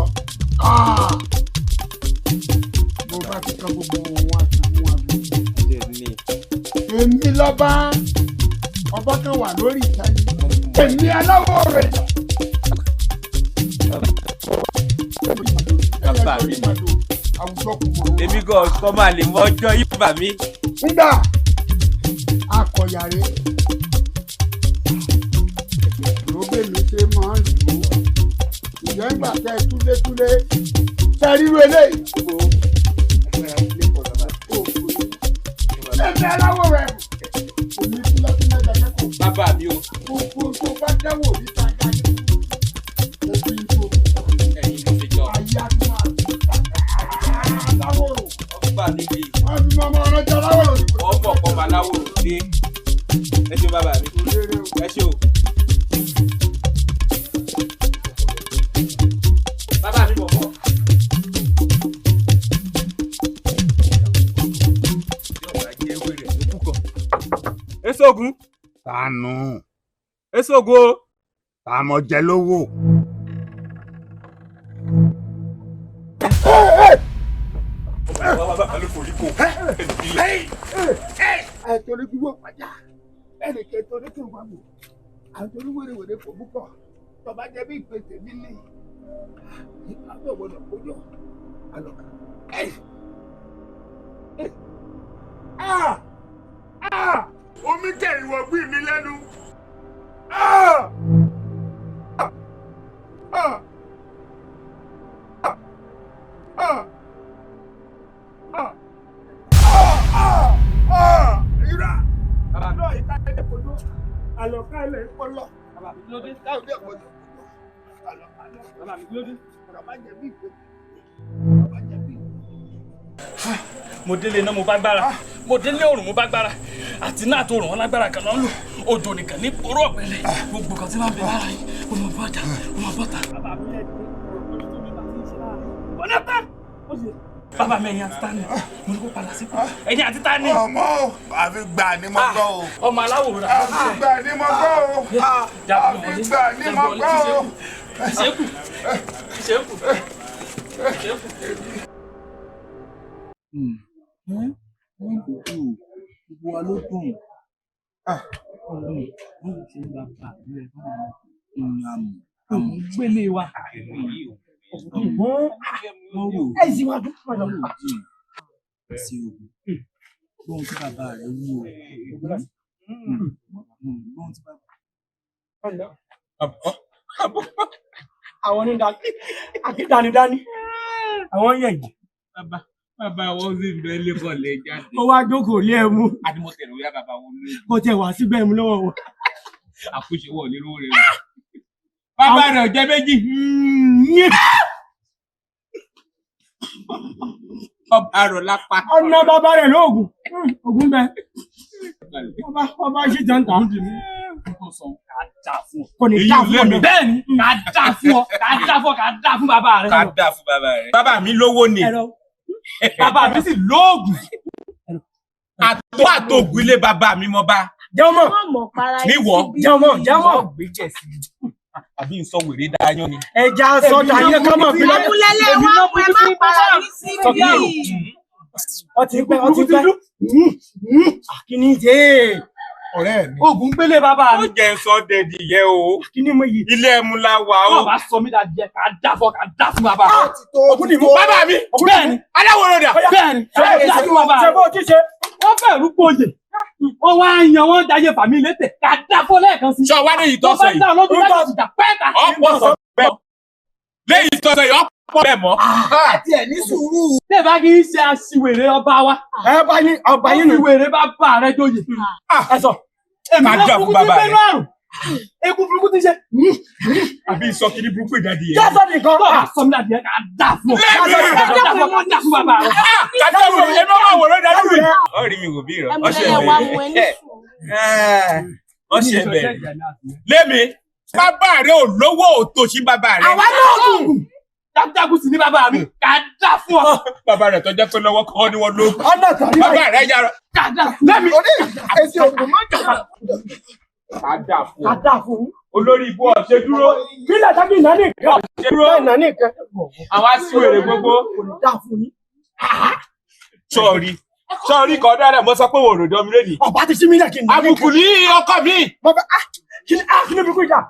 bó bá ti kan gbogbo wọn àti wọn àbí. Èmi lọ́ba, ọba kan wà lórí ìtàgé. Èmi aláwọ̀ rẹ̀. Bàbá mi. Èmi gan ọ̀sán máa lè mọ ọjọ́ yìí bà mí. Ńgbà akọ̀yàré ló bèmí ṣe máa ń lò ó. Ìyẹn ńgbà tẹ túlétúlé tẹ ríru eléyìí. Èmi aláwọ̀ rẹ̀ èmi túlẹ́túlẹ́ dẹ́kẹ́kọ̀ọ́. Bàbá mi o. Gbogbo tó bá dáwọ̀ níta jáde. Òfin tó. Ẹ̀yin ló fi jọ. Ayé á tún máa aláwòrò. Ọba mi di. Wọ́n fi mọ́ ọmọ ọlọ́jọ́ aláwòrò. Wọ́n bọ̀ pọ̀ mọ́ aláwòrò dé. Ẹ ṣeun bàbá mi. Ẹ ṣe o. Bàbá mi bọ̀ bọ̀. Esogun. Tanu. Esogun o. Tàmọ̀ jẹ lówó. Ẹ torí gbígbó pàjá, ẹnì kẹ torí kí n wà mọ, àtòrí wèrèwèrè kò púpọ̀, tọba jẹ bí ìpè tèmi ní àbọ̀ gbọdọ̀ kójọ àlọ́kà. Omi tẹ ìwọ gbìn mí lẹ́nu. Àlọ́ká ilẹ̀ ń pọlọ. Káyọ̀dé ọ̀pọ̀jọ́. Mo délé iná mo bá gbára, mo délé òrùn mo bá gbára, àti náà tó rùn wọn lágbára kan lọ ń lò, òjò nìkan ní oró ọ̀pẹ̀lẹ̀, gbogbo kan tí máa ń bẹ lára yìí, ó máa bọ́ ọjà, ó máa bọ́ ta. Bàbá mi ẹ̀yin àti tani, mo ní kó padà sípò, ẹ̀yin àti tani. Ọmọ o, àfi gbà ni mo gbọ́ o. Ọmọ aláwòrán. Àfi gbà ni mo gbọ́ o. Àfi gbà ni mo gbọ́ o. Ìṣekù, ìṣekù. Gbogbo wa ló dùn. Ọ̀hún ṣe ń bàbá rẹ̀ àmọ̀ gbélé wa. Ẹ sì wá dúpọ̀ lọ. Sí ogun gbóhun tí bàbá rẹ̀ wú o, gbóhun tí bàbá. Àwọn onídàá akídanidání àwọn yẹ̀yẹ̀. Bàbá wọn sì ń bẹ lẹ́kọ̀ọ́ lè jáde. Ó wá jókòó lé ẹmu. Adimọ̀tẹ̀rẹ̀ ó yá bàbá wọn lóògùn. Kò tiẹ̀ wá síbẹ̀ mu lọ́wọ́ wọn. Àkúṣe wọ̀ lérò rẹ̀ o. Bàbá rẹ̀ ò jẹ́ méjì. Ọba rọ̀ lápá. Ọ̀nà bàbá rẹ̀ lóògùn. Ògùn bẹ. Ọba ṣì jẹ́ ń tà. Kò ní dá fún ọ ní. Bẹ́ẹ̀ ni, ká dá fún ọ, ká dá fún ọ, ká dá fún bàbá rẹ. Ká dá fún bàbá rẹ̀. Bàbá mi lówó ni. Bàbá mi sì lóògùn. Àtó àtògùn ilé bàbá mi mọ bá. Jẹ́mọ̀. Níwọ̀. Jẹ́mọ̀ jẹ́mọ̀. Àbí n sọ wèrè dáyán ni. Ẹja sọdà yẹn ká mọ̀ fílẹ̀. Ẹmúlẹ́lẹ́ wá pẹ́ má para yín sí bí. Ọtí pẹ́ ọtí pẹ́. Kíni jẹ́? Ọ̀rẹ́ mi. Oògùn gbélé bàbá mi. Ó jẹ́ sọ dẹ̀dì yẹ o. Kíni mo yìí? Ilé ẹmu la wà o. Bàbá sọ mí dàdí ẹ, ká dá fún ọ, ká dá fún bàbá. Ògùn ni mo. Bàbá mi. Bẹ́ẹ̀ni. Aláwòrán dà. Bẹ́ẹ̀ni. Ṣé bó ti ṣe? Wọ́n fẹ́ rúgbó oyè. Wọ́n wá yan wọ́n jayé fàmí létè. Ká dá fún lẹ́ẹ̀kan sí. Sọ wá léyìí tó sọ yìí. Tó bá dá ọlọ́dún láti ìjà pẹ́ẹ́ta. Ọ̀pọ̀ sọ bẹ́ẹ̀. Léyìí tó sọ yìí ọ̀pọ̀ bẹ́ẹ̀ mọ́. Àti ẹ̀ ní sùúrù. Tẹ́ bá kì í ṣe aṣiwèrè ọba wa. Ẹ bá yín ọba yín nù. Aṣiwèrè bá bá rẹ joyè. Ẹ sọ. Èmi Ká náà dá fún burúkú ti bàbá gbẹ́nu rẹ̀. àrùn. Egun burúkú ti ṣe. Àbí sọ kiri burúkú ìdádì yẹn. Jásọ̀ nìkan. Bàbá sọ mí dàdí ẹ, ká dá fún ọ. Lẹ́mi. Ká dá fún ọ, ká dá fún bàbá rẹ. Kàtà wò ẹnu ọmọ àwòrán dájú rẹ̀. Ó rí mi wò bí ìrọ̀. Ọṣẹ Ẹmúlẹ́lẹ́ wá mú ẹ ní bẹ̀rẹ̀. Ọṣẹ bẹ̀rẹ̀. Lémi, bàbá rẹ̀ ò lówó òtòṣì bàbá rẹ̀. Àwa náà gùn. Jagunjagun sì ní bàbá mi. Ká dá fún ọ. Bàbá rẹ̀ tó jẹ́ pé lọ́wọ́ kọ́ ni wọ́n lóògùn. Ọ̀nà tàbí Bàbá rẹ̀ yára. Ká dá fún ọ. Lémi. Orí èsì ògùn má jà. Ká dá fún Ká ọ. dá fún yín. Olórí ibú ọ̀ṣẹ́ dúró. Kílẹ̀ tábí ìná nìkan. Ọ̀ṣẹ́ dúró. Ìná nìkan. Àwa síwèrè gbogbo. Kò ní dá fún yín. Sọ̀rí. Sọ̀rí kan dáadáa mo sọ pé wò ròdọ́ mi lónìí. Ọba ti sí mi lẹ̀ kí n nà nìkan. Àbùkù ní ọkọ mi. Mo fẹ́ ah kí ni ah kí ni burúkú ìjà?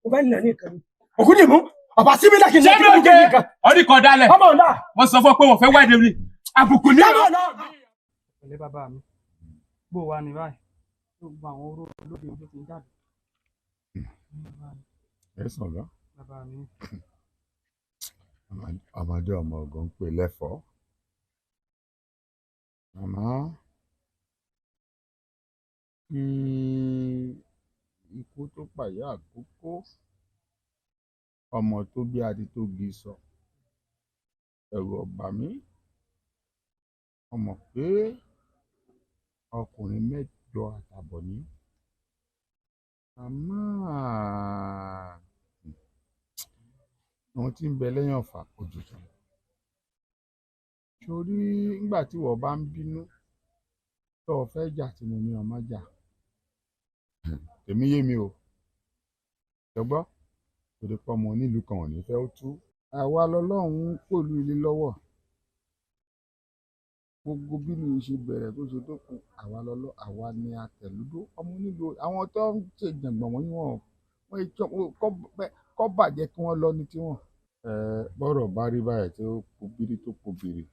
Mo fẹ́ nà nìkan ni. Ògùn ni mú. Ọba sí mi lẹ̀ kí n nà Ṣé kí mi ni ò burúkú jẹ́? nìkan. Ọdí kan dálẹ̀. Ọmọ ọ̀la. Wọ́n sọ fún ọ pé wọ́n fẹ́ wáìdì mi. Àbùkù ní. Jábọ̀ náà. Pẹ̀lẹ́ bàbá mi, bó wà ní báyìí, gbogbo àwọn oró olóde ojú ti ń jáde. Ẹ sọ̀rọ̀. Bàbá mi. Ọmọdé ọmọ ogun ń pè lẹ́fọ̀ọ́. Àmọ́ kí ikú tó pàyà àkókò ọmọ tó bí adi tó bí sọ ẹ̀rù ọ̀bà mi ọmọ pé ọkùnrin mẹ́jọ àtàbọ̀ ní. Àmọ́ ohun tí ń bẹ lẹ́yìn ọ̀fà kò jù tán. Torí nígbà tí ìwọ bá ń bínú tó o fẹ́ jà tí mo ní o má jà, tèmi yé mi o. Ṣọgbọ́ torí pé ọmọ onílùú kan ò ní fẹ́ ó tú. Àwa lọlọ́run ń pòlú ilé lọ́wọ́. Gbogbo bí ìlú ṣe bẹ̀rẹ̀ tó ṣe dópin, àwa lọlọ́ àwa ni atẹ̀lúdó. Ọmọ onílùú àwọn tó ń ṣe jàngbọ̀n wọ̀nyí wọn kọ́ bàjẹ́ kí wọ́n lọ ní tiwọn. Ẹ bọ́rọ̀ bá rí báyìí tí ó pobiri tó pobiri,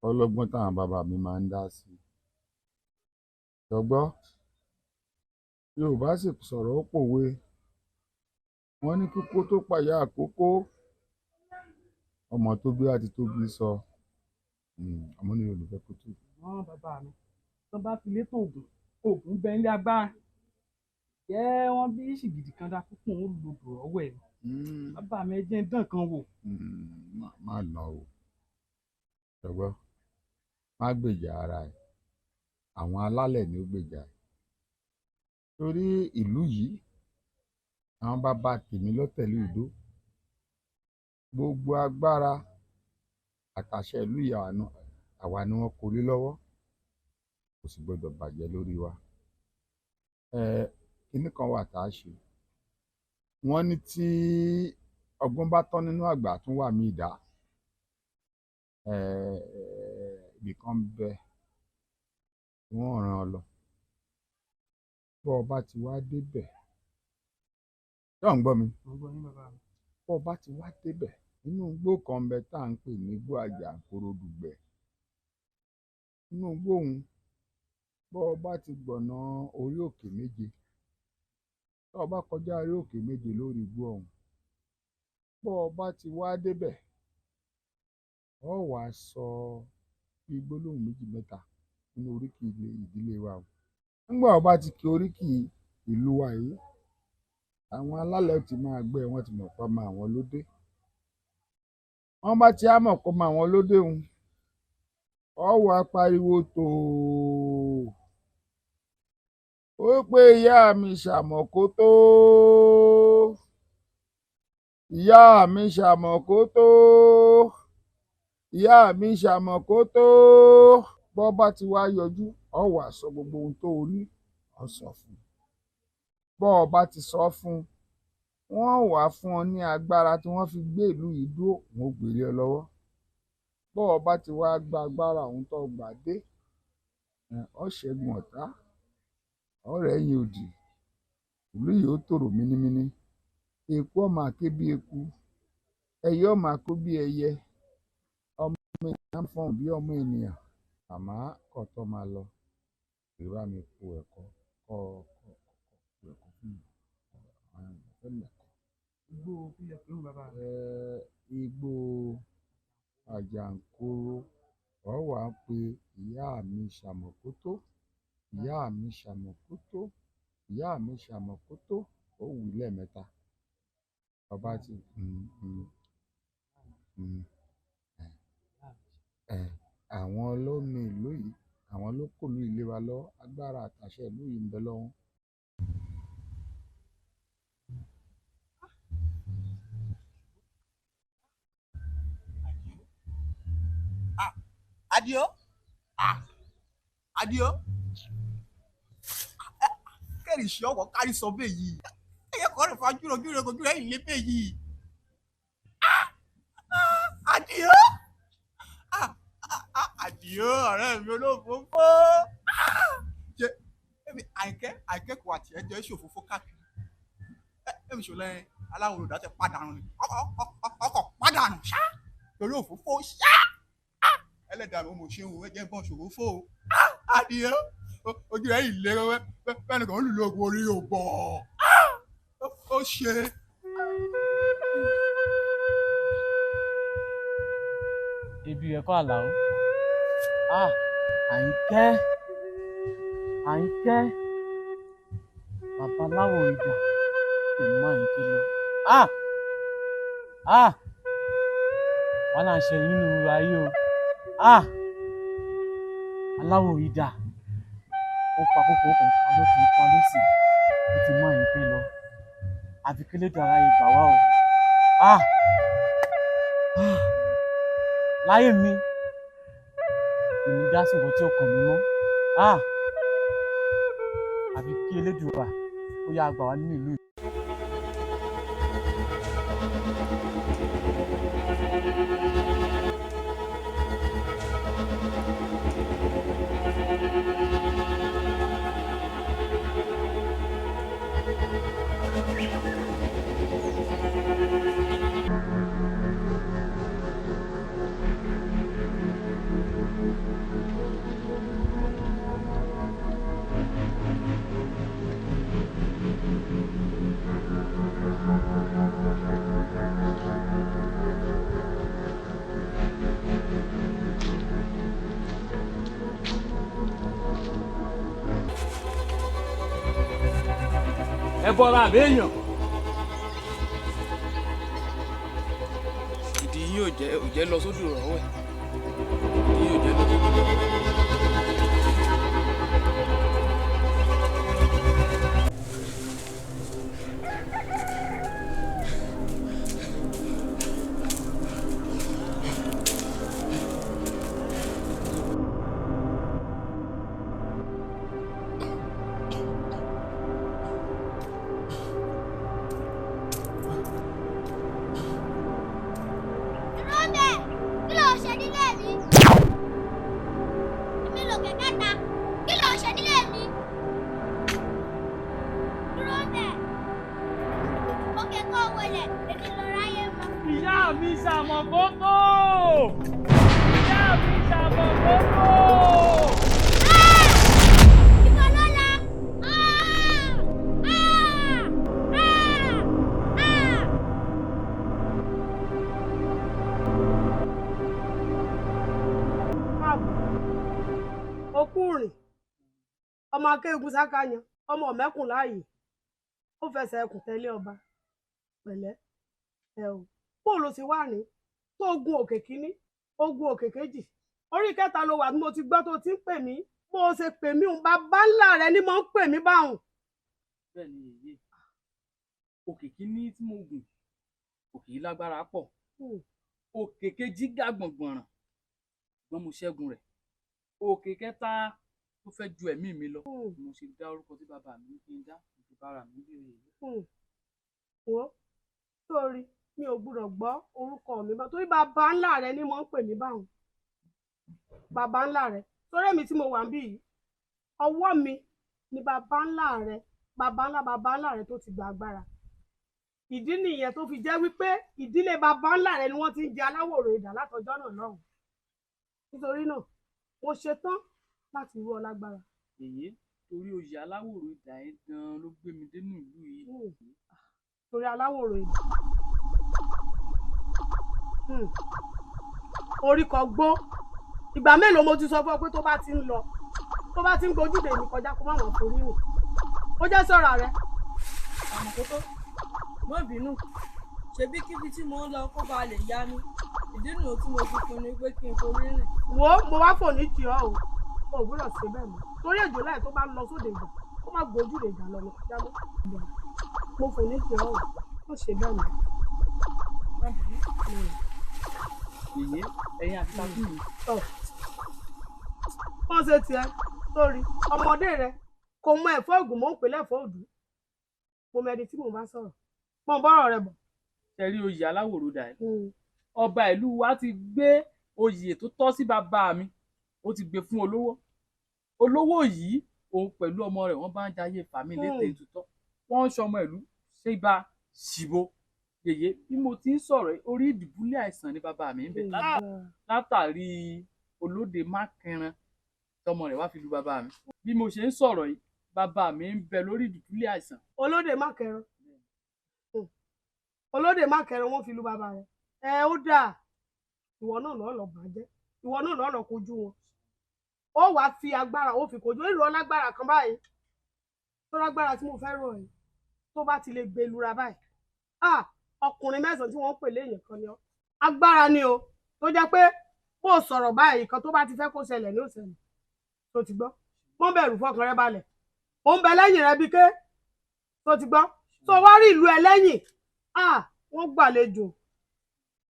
ọlọ́gbọ́n táwọn bàbá mi máa ń dá sí i. Ṣọgbọ́ Yorùbá sì sọ̀rọ̀ ó pòwe. Wọ́n ní kíkó tó pàyà àkókò ọmọ tó bí àti tó bí sọ ọmọ ní olùfẹ́ kó tú. Wọ́n bàbá mi, tó bá fi létò ògùn, ògùn bẹ nílé agbára. Jẹ́ wọ́n bí ṣìgìdì kan dá púpọ̀ ń lodò ọwọ́ ẹ̀. Bàbá mi ẹ jẹ́ ń dán kan wò. Má lọ o. Ṣọgbọ́ má gbèjà ara ẹ̀, àwọn alálẹ̀ ni ó gbèjà ẹ̀. Torí ìlú yìí àwọn bàbá tèmi lọ́tẹ̀lé ìdó. Gbogbo agbára àtàṣẹ ìlú yìí àwa ni wọ́n kó lé lọ́wọ́. Kò sì gbọdọ̀ bàjẹ́ lórí wa. Kinní kan wà tá a ṣe. Wọ́n ní tí ọgbọ́n bá tán nínú àgbà tún wà mí dá. Ibì kan ń bẹ tí wọ́n rán ọ lọ. Bọ́ ọ bá ti wá débẹ̀, ṣé ò ń gbọ́ mi? Mo gbọ́ yín bàbá mi. Bọ́ ọ bá ti wá débẹ̀, inú igbó kan ń bẹ tá à ń pè ní igbó Àjàǹkóró Dùgbẹ̀. Inú igbó òun, bọ́ ọ bá ti gbọ̀nà orí òkè méje, tọ́ ọ bá kọjá orí òkè méje lórí igbó ọ̀hún, bọ́ ọ bá ti wá débẹ̀, ọ wàá sọ bí gbólóhùn méjì mẹ́ta nínú oríkì ilé ìdílé wa o. Nígbà ọ bá ti kí oríkì ìlú wa yìí, àwọn alálẹ̀ ó ti máa gbé ẹ, wọ́n ti mọ̀ pé ọmọ àwọn ló dé. Wọ́n bá ti á mọ̀ pé ọmọ àwọn ló dé òun, ọ wàá pariwo tòò, ó pé ìyá mi ṣàmọ̀kótó, ìyá mi ṣàmọ̀kótó, ìyá mi ṣàmọ̀kótó. Bọ́ bá ti wá yọjú, ọ wàá sọ gbogbo ohun tó o rí, ọ sọ fún un. Bọ́ ọ bá ti sọ fún un, wọ́n wàá fún ọ ní agbára tí wọ́n fi gbé ìlú yìí dúró, wọn ó gbé lé ọ lọ́wọ́. Bọ́ ọ bá ti wá gba agbára ọ̀hún tó gbà dé, ọ ṣẹ́gun ọ̀tá, ọ rẹ́yìn òdì, ìlú yìí ó tòrò mínímíní. Eku ó máa ké bí eku, ẹyẹ ó máa kó bí ẹyẹ, ọmọ ènìyàn fọhùn bí ọmọ ènìyàn. Àmọ́ kó tó máa lọ, rí bá mi po ẹ̀kọ, kọ́ kọ́ po ẹ̀kọ fún mi. Àwọn èèyàn fẹ́ mẹ̀kọ. Igbó kílẹ̀ pé òun bàbá mi. Igbó Àjàǹkóró, ọ wàá pe ìyá mi ṣàmọ̀kótó, ìyá mi ṣàmọ̀kótó, ìyá mi ṣàmọ̀kótó, ó wí lẹ́ẹ̀mẹ́ta. Ọba ti àwọn ló ní ìlú yìí, àwọn ló kó ìlú yìí lé wa lọ́wọ́, agbára àtàṣẹ ìlú yìí ń bẹ lọ́wọ́ wọn. Adio, Adio, kẹ́rì ṣe ọkọ̀ kárí sọ bẹ́ẹ̀ yìí, ẹ̀yẹ kọ́ rẹ̀ fa júrò júrò kò júrò ẹ̀yìn lé bẹ́ẹ̀ yìí. Adio, Adio, ọ̀rẹ́ mi olófófó. Ṣé ẹ̀mi Àyìnkẹ́ Àyìnkẹ́ kò àti ẹjọ́ ìṣòfófó káàkiri. Ẹ̀mi ṣòlẹ̀ aláwọ̀ olùdá tẹ pàdánù ni, ọkọ̀ pàdánù ṣá, torí òfófó ṣá. Ẹlẹ́dàá mi ò mọ̀ ṣe òun ẹ̀jẹ̀ ń bọ̀ ṣòwò fò ó. Adìyẹ ojú rẹ̀ yìí lé bẹ́ẹ̀ ni kò ń lù lóògùn orí ò bọ̀. Ó ṣe. Ibi ẹ̀kọ́ Àlàó. Ah, Àyìnkẹ́, Àyìnkẹ́, babaláwo ìdà, èmi Àyìnkẹ́ lọ. Ah, ah, wàhálà ń ṣẹlẹ̀ nínú ayé o. Ah, aláwọ̀ ìdà, ó pa kókó ó kàn pa lọ́tùn-ún pa lósì, ó ti mú Àyìnkẹ́ lọ. Àfi kí Elédùà aráyé gbà wá o. Ah, ah, láyé mi, èmi dá sí nǹkan tí ó kàn mí mọ́. Ah, àfi kí Elédùà ó yá gbà wá nínú ìlú yìí. Ẹ bọ́ra àbẹ́yàn. Ìdí yín ò jẹ́ lọ sódò rọ́wẹ́. Ìdí yín ò jẹ́ lọ sódò rọ́wẹ́. Dúró bẹ́ẹ̀, kí ló ṣe Ṣàbọ̀kókó! Ìyá mi Ṣàbọ̀kókó! Ìbọ̀lọ́lá! Okùnrin ọmọ akéegun sákàyàn ọmọ mẹ́kùn láàyè ó fẹsẹ̀ ẹkùn tẹ̀lé ọba pẹ̀lẹ́ ẹ o bó ló ti wá ní tó gun òkè kínní ó gun òkè kejì orí kẹta ló wà bí mo ti gbọ́ tó ti ń pè mí bó o ṣe pè mí òun bàbá ńlá rẹ ni mo ń pè mí báwọn. Bẹ́ẹ̀ ni yèyé, òkè kínní tí mo gùn òkè yìí lágbára pọ̀, òkè kejì ga gbọ̀ngbọ̀nràn ṣùgbọ́n mo ṣẹ́gun rẹ̀, òkè kẹta tó fẹ́ ju ẹ̀mí mi lọ mo ṣe dá orúkọ tí bàbá mi ní kí n dá mo fi bára mi bí oyè yìí. Wo sórí mi ò gbúdọ̀ gbọ́ orúkọ mi bá torí bàbá ńlá rẹ ni mo ń pè mí báwọn bàbá ńlá rẹ torí èmi tí mo wà níbí yìí ọwọ́ mi ni bàbá ńlá rẹ bàbá ńlá rẹ tó ti gba agbára ìdí nìyẹn tó fi jẹ́ wípé ìdílé bàbá ńlá rẹ ni wọ́n ti ń jẹ aláwòrò idà látọjọ́ náà lọ́hùn nítorí náà mo ṣetán láti rú ọ lágbára. Èyí torí oyè aláwòrò idà yẹn gan-an ló gbé mi dénú ìlú yìí. Torí aláwòrò idà orí kan gbó ìgbà mélòó mo ti sọ fún ọ pé tó bá ti ń lọ tó bá ti ń gbójúde mi kọjá kó má mọ̀ forí rìn ó jẹ́ sọ̀rọ̀ rẹ. Àmọ̀kótó má bínú ṣebí kíbi tí mò ń lọ kó ba lè yá mi ìdí nù tí mo fi pinnu pé kí n forí rìn. Wo mo wá fò ní jì ọ́ o ò gbúdọ̀ ṣe bẹ́ẹ̀ mọ́ torí èjò láì tó bá ń lọ sóde ìjà kó má gbójúde ìjà lọ ní kọjá mọ́ mo fò ní jì ọ́ o ó ṣe bẹ́ẹ̀ mọ́. Yèyé ẹ̀yin àti takú mi. Wọ́n ṣe tiẹ̀ sórí ọmọdé rẹ kò mọ ẹ̀fọ́ ògùn mò ń pè lẹ́fọ́ òdù mo mọ ẹni tí mò ń bá sọ̀rọ̀ mo ń bọ́rọ̀ rẹ bọ̀. Ṣe rí oyè aláwòrò dà ẹ́ ọba ìlú wa ti gbé oyè tó tọ́ sí bàbá mi ó ti gbé fún olówó olówó yìí òun pẹ̀lú ọmọ rẹ̀ wọ́n bá ń jayé fàmí létè tutọ́ wọ́n ń ṣọmọ ìlú ṣé ibà ṣìbò yèyé bí mo ti ń sọ̀rọ̀ orí ìdùbúlẹ̀ àìsàn ni bàbá mi ń bẹ látàrí olóde mákẹran tọmọ rẹ̀ wá fi lu bàbá mi bí mo ṣe ń sọ̀rọ̀ yìí bàbá mi ń bẹ lórí ìdùbúlẹ̀ àìsàn. Olóde mákẹran olóde mákẹran wọ́n fi lu bàbá rẹ̀ ẹ ó dáa ìwọ náà lọ́ọ́ lọ́ọ́ bàjẹ́ ìwọ náà lọ́ọ́ lọ́ọ́ kojú wọn ó wàá fi agbára ó fi kojú ó ìrọ̀ lágbára kan báyìí tó lágbára tí mo fẹ́ rọ̀ yìí tó bá ti lè gbé lura báyìí ah ọkùnrin mẹ́sàn-án tí wọ́n ń pè léèyàn kan ni ọ́ agbára ni o tó jẹ́ pé kó o sọ̀rọ̀ báyìí kan tó bá ti fẹ́ kó ṣẹlẹ̀ ní ó ṣẹlẹ̀ tó ti gbọ́ wọ́n bẹ̀rù fọkàn rẹ balẹ̀ ó ń bẹ lẹ́yìn rẹ bí ké tó ti gbọ́ tó wá rí ìlú ẹ lẹ́yìn ah wọ́n gbàlejò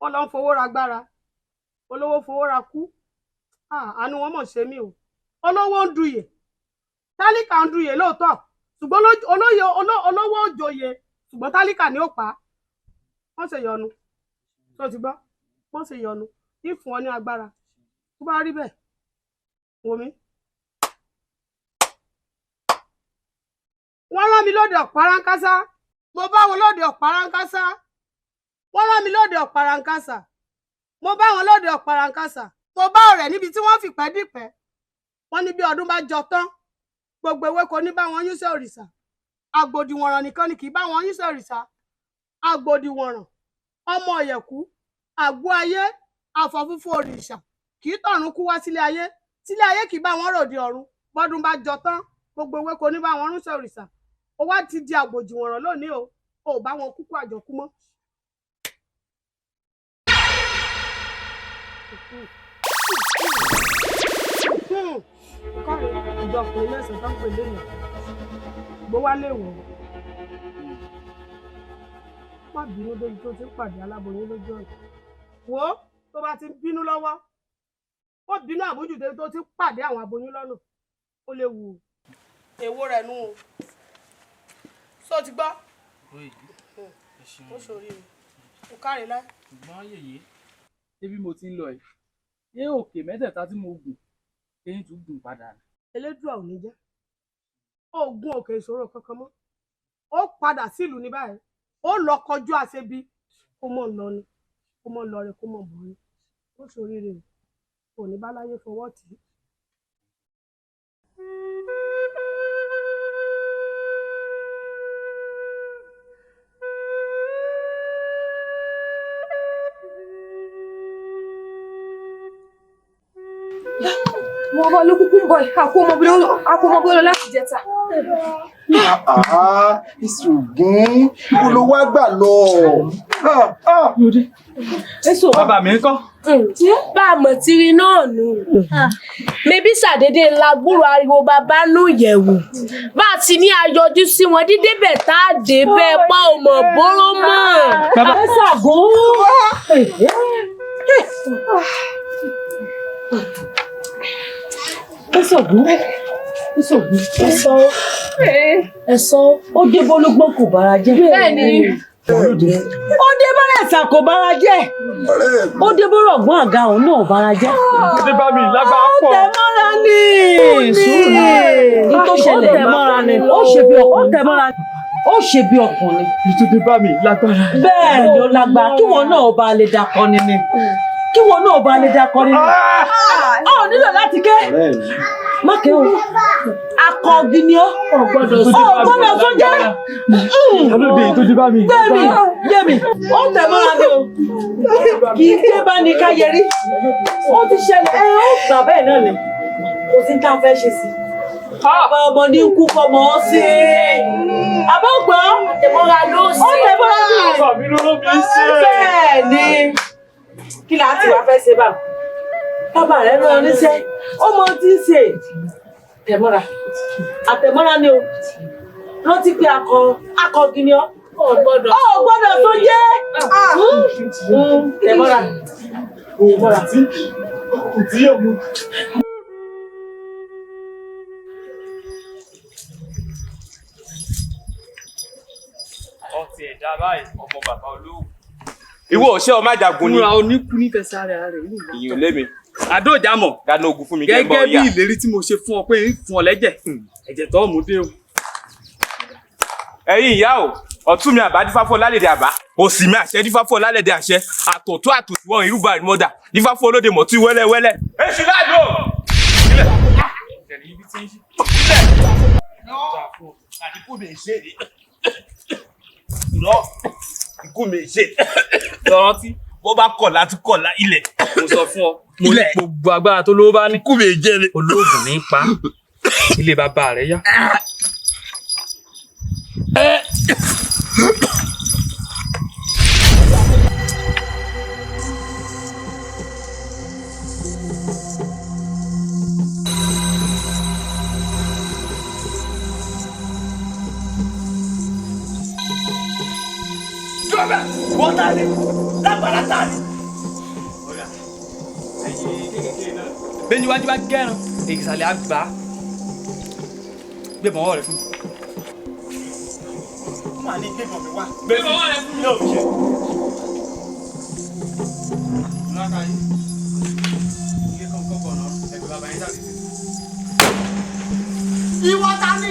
wọ́n lọ ń fowó ra gbára olówó fowó ra kú ah àánú wọn mọ̀ ṣe mí o olówó ń duyè tálíkà ń duyè lóòótọ́ ṣùgbọ́n olówó òjòyè ṣùgbọ́n tálíkà ni ó pa á wọ́n ṣe yọnu tó ti gbọ́ wọ́n ṣe yọnu ìfún ọ ní agbára tó bá rí bẹ́ẹ̀ wò mí. Wọ́n rán mi lóde ọ̀páránkásá mo bá wọn lóde ọ̀páránkásá wọ́n rán mi lóde ọ̀páránkásá mo bá wọn lóde ọ̀páránkásá mo bá ọ̀rẹ́ níbi tí wọ́n fìpẹ́ dìpẹ́ wọ́n ní bí ọdún bá jọ tán gbogbo ewéko ní bá wọn yúnṣẹ́ òrìṣà àgbòdìwọ̀nràn nìkan ni kì í bá wọn yúnṣẹ́ òrìṣà àgbòdìwọ̀nràn ọmọ ọ̀yẹ̀kú àgbo ayé àfọ̀fúnfún òrìṣà kì í tọ̀run kú wá sílé ayé sílé ayé kì í bá wọn ròde ọ̀run bọ́dún bá jọ tán gbogbo ewéko ní bá wọn rúnṣẹ́ òrìṣà ó wá ti di àgbòdìwọ̀nràn lónìí o ò bá wọn kúkú àjọkú mọ́. Kọ́rin ìjọ ọkùnrin mẹ́sàn-án tó ń pè léèyàn gbó wá léèwọ̀ má bínú débi tó ti ń pàdé aláboyún lójú ọ̀nà wo tó bá ti ń bínú lọ́wọ́ ó bínú àbójú débi tó ti ń pàdé àwọn aboyún lọ́nà ó léwu o. Èwo rẹ̀ nù o sọ ti gbọ́ ó ṣòrí o káre láì. Ṣùgbọ́n yèyé débi mo ti ń lọ yìí ṣé òkè mẹ́tẹ̀ẹ̀ta tí mo gùn eyín tún gùn padà. Elédùà ò ní jẹ́ oògùn òkè ìṣòro kankan mọ́ ó padà sílùú ní báyìí ó lọ kọjú àṣebi kó mọ̀ lọ ni. Kó mọ́ lọ rẹ, kó mọ́ bọ̀ rẹ. Ó ṣoríire o, kò ní bá láyé fọwọ́ tì í. Mo bá ló kúkú ń bọ̀ àkó ọmọ bí ó lọ láti jẹta. Ìṣògùn ibo ló wá gbà lọ. Bàbá mi ń kọ́. Bá a mọ̀ tiri náà nù. Mebí ṣàdédé ńlá gbúrò ariwo bàbá nù yẹ̀wò. Bá a ti ní ayọjú sí wọn dídébẹ̀ tá a dé bẹ́ẹ̀ pa ò mọ̀ bóró mọ́. Ẹ ṣàgùn. Ẹ̀sọ̀gùn ẹ̀sọ̀gùn ẹ̀sọ́ ẹ̀sọ́ ó dé bólúgbọ́n kò bára jẹ́. Bẹ́ẹ̀ni. Ó dé bọ́lẹ̀ ẹ̀sà kò bára jẹ́. Ó dé bọ́rọ̀ ọ̀gbọ́n àga òun náà bára jẹ́. Ó dé bá mi lágbára pọ̀. Ó tẹ̀ mọ́ra ni. Sùúrù ni. Tó ṣẹlẹ̀ ó tẹ̀ mọ́ra ni. Ó ṣe bí ọkùnrin. Ó tẹ̀ mọ́ra ni. Ó ṣe bí ọkùnrin. Ètò dé bá mi lágbára. Bẹ́ẹ̀ ni ó lágbára kí wọn náà bá lè dakọni ni. Kí wọn náà bá lè dakọni ni. Ó nílò láti ké. Má ké o. Akọgi ni ọ́. Ó gbọ́dọ̀ tó jẹ́. Olóde tó dé bá mi. Gbẹ̀mí gbẹ̀mí. Ó tẹ̀ mọ́ra ni o. Kì í dé bá ní ká yẹrí. Ó ti ṣẹlẹ̀ ẹ ó gbà bẹ́ẹ̀ náà ni. Kò sí tá a fẹ́ ṣe sí. Bàbá ọmọ ní kú fọmọ ó sí. Àbá gbọ́. Àtẹ̀mọ́ra ló sí. Ó tẹ̀ mọ́ra ni. Bàbá mi ló ló mi sí. Bẹ́ẹ̀ ni. Kí la ti wá fẹ́ ṣe báwo? Bàbá rẹ̀ rán oníṣẹ́. Ó mọ ohun tí ń ṣe. Tẹ̀mọ́ra. Àtẹ̀mọ́ra ni o. Rántí pé akọ akọgi ni ọ́. Ó gbọ́dọ̀ Ó gbọ́dọ̀ tó jẹ́. Tẹ̀mọ́ra. Tẹ̀mọ́ra. Tí yóò mú. Ọtí ẹ̀dá báyìí ọmọ bàbá olóògùn. Ìwọ ò ṣe ọ má jagun ni. Múra oníkú nífẹ̀ẹ́ sáré ara rẹ̀. Ìyìn ò lé mi. Àdó ìjàmọ̀. Dáná ogun fún mi kí n bọ̀ Gẹ́gẹ́ bí yà. ìlérí tí mo ṣe fún ọ pé ń fún ọ lẹ́jẹ̀. Ẹ̀jẹ̀ tó mú dé o. Ẹ̀yin ìyá o, ọ̀tún mi àbá dífá fún ọ lálẹ́dẹ̀ àbá. Òsì mi àṣẹ dífá fún ọ lálẹ́dẹ̀ àṣẹ. Àtọ̀tún àtòsí wọn ìrúbọ àrímọ́dà. Dífá fún olóde mọ̀tí wẹ́lẹ́wẹ́lẹ́. Èṣù láàdó! Àdínkù mi ṣe é. Ikú mi ṣe. Lọ́rántí. Bó bá kọ̀lá tún kọ̀lá ilẹ̀. Mo sọ fún ọ. Mo ní gbogbo agbára tó lówó bá ní. Ikú mi jẹ́ ni. Olóògùn ní í pa. Ilé bàbá rẹ̀ yá. Dọ́bẹ̀ wọ́n ta ni lágbára ta ni. Bẹ́ẹ̀ni iwájú bá gẹ́ran, ìsàlẹ̀ á gbà á. Gbé bọ̀wọ́ rẹ̀ fún mi. Ó máa ní gbébọn mi wá. Gbé bọ̀wọ́ rẹ̀ fún mi. Yóò ṣe. Ìwọ ta ni?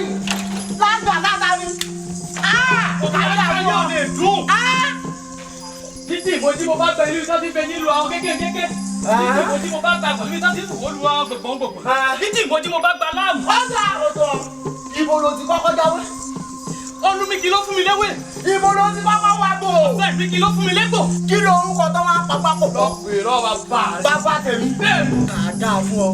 Lágbàlá ta ni? Ọ̀gá yóò lè dùn. Títí ìbò tí mo bá gba ìlú tó ti bẹ nílùú àwọn kékèké. Títí ìbò tí mo bá gba pẹ̀lú tó ti fòwò lu àwọn gbọ̀ngbọ̀ngbọ̀n. Títí ìbò tí mo bá gba láàmú. Ọ̀gá ọ̀dọ̀ ibo ló ti kọ́kọ́ jáwé. Olúmíkì ló fún mi léwé. Ibo ló ti kọ́kọ́ wá gbò. Ọ̀sẹ̀ ìbíkì ló fún mi légbò. Kí ló orúkọ tó wá papá kò lọ? Èrò bàbá rẹ̀. Bàbá tèmi. Kàdá fún ọ.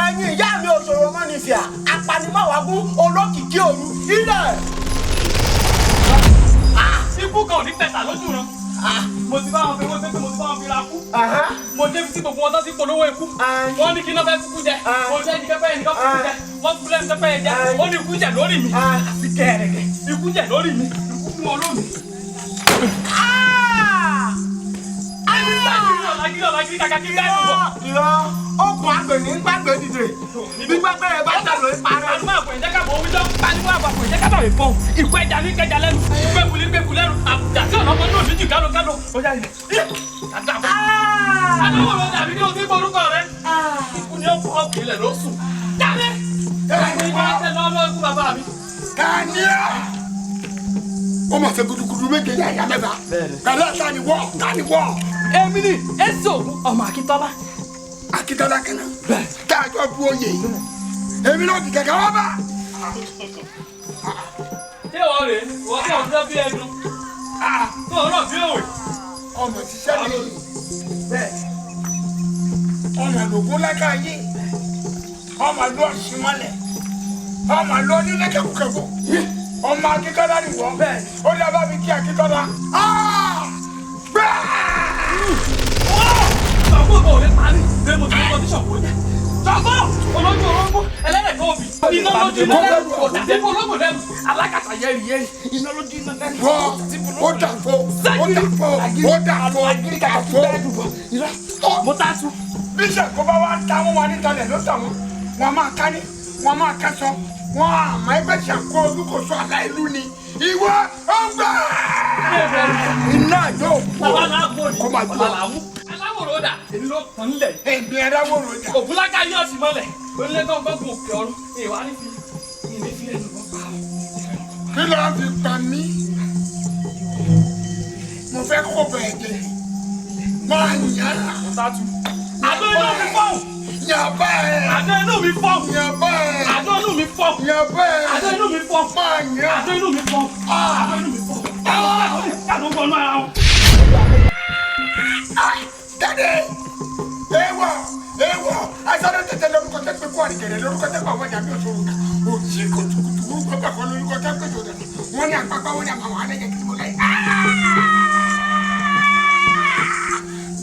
Ẹ̀yin ìyá mi òṣòro mọ́ ní fìyà. Apanimọ̀wágún olókìkí òru. Ilẹ̀. Ikú kan ò ní pẹ̀tà lójú ran. Mo ti bá wọn fi owó pépé, mo ti bá wọn fi ra kú. Mo débi tí gbogbo wọn tán ti polówó ikú. Wọ́n ní kí iná fẹ́ kúkú jẹ. Mo jẹ́ ẹni pẹ́pẹ́ ẹnìkan kúkú jẹ. Wọ́n kú lẹ́nu pẹ́pẹ́ jẹ. Ó ní ikú jẹ lórí mi. Àti kẹ̀rẹ̀kẹ̀. Ikú jẹ lórí mi. Ikú mú ọ lómi. Ẹni sáà yìí ọ̀làgírí ọ̀làgírí kàkà kí bẹ́ẹ̀ lọ. Irọ́ okùn àgbè ní gbàgbé dìde. Bí gbàgbé rẹ̀ bá tẹ̀ lórí parẹ́. Pariwo àpò ìjẹ́ káàbọ̀ omi jọ. Pariwo àpò ìjẹ́ káàbọ̀ ìfọ̀n. Ìkú ẹja ní kẹja lẹ́nu. Ìgbẹ́kù ní gbẹ́kù lẹ́nu. Àbùdá tí ọ̀nà ọmọ náà méjì kálọ kálọ. Ó yá ilẹ̀. Adáwọ̀ ló dàbí kí o ti gbórúkọ rẹ. Ikú ni ó kọ́ ọ̀pọ̀ ilẹ̀ ló sùn. Jáde! Ìgbà tẹ lọ́wọ́ ikú bàbá mi. Kàníà! Ó mà ṣe gudugudu méje ní àyà mẹ́ta. Kàníà ta ni wọ́? Ta ni wọ́? Èmi ni Èsì Ògún ọmọ Akíntọ́lá. Akíntọ́lá kan náà. Bẹ́ẹ̀. Tá a jọ bu oyè yìí. Èmi náà ti kẹ̀kẹ́ wá bá. Ṣé ìwọ rèé? Ìwọ tí àwọn bí ẹnu. Tó ọ̀rọ̀ bí òwe. Ọmọ ti ṣẹlẹ̀ bẹ́ẹ̀. Ọmọ lògún lákà yé. Ọmọ lọ símọ́lẹ̀. Ọmọ lọ nílé kẹkùkẹkù. Ọmọ Akíntọ́lá ni wọ́n. Ó dábàá mi kí Akíntọ́lá. Ṣàngó kò lè parí. Bẹ́ẹ̀ mo ti mọ tí Ṣàngó jẹ́. Ṣàngó olójú orógbó ẹlẹ́dẹ̀kọ́ òbí. Iná lójú iná lẹ́nu. Òtàdébò ológun lẹ́nu. Alákàtà yẹ́rì yẹ́rì. Iná lójú iná lẹ́nu. Ó dà fo, ó dà fo, ó dà fo, dà fo. Mo ta tu. Bí Ṣàngó bá wá ta wọ́n wá níta lẹ̀ ló tà wọ́n. Wọ́n máa ká ní, wọ́n máa ká sọ. Wọ́n àmọ́ ẹgbẹ́ Ṣàngó olúkòso aláìlú ni. Ìwọ ó gbà. Iná yóò kú kó máa jó. Aláwòrán dà, èmi ló tàn nílẹ̀. Èmi aláwòrán dà. Ògúnláka yóò sì mọ́lẹ̀. Onílé tó ń gbọ́gun òkè ọ̀run. Ìwà ní fi ìní fi ẹnu wọn pa ọ́. Kí ló ń fi pa mí? Mo fẹ́ kó bẹ̀ẹ̀ jẹ. Máa yàn án. Àdó inú mi fọ́hùn. Yàn bẹ́ẹ̀. Àdó inú mi fọ́hùn. Yàn bẹ́ẹ̀. Àdó inú mi fọ́hùn. Yàn bẹ́ẹ̀. Àdó inú mi fọ́hùn. Máa yàn. Àdó inú mi fọ́hùn. Àdó inú mi fọ́hùn. Kàdó wọnú ara wọn. Jáde! Ewọ! Ewọ! Asáré tètè lórúkọ tẹ́ pé kó àrìkèrè lórúkọ tẹ́ pé àwọn ìyá mi ò sọ̀rọ̀ ká. Òjì kùtùkùtù orúkọ pàkọ́ lórúkọ tẹ́ pé sọ̀rọ̀. Wọ́n ní àpapọ̀ wọ́n ní àmàwọn alẹ́jẹ̀ kí mo láyé.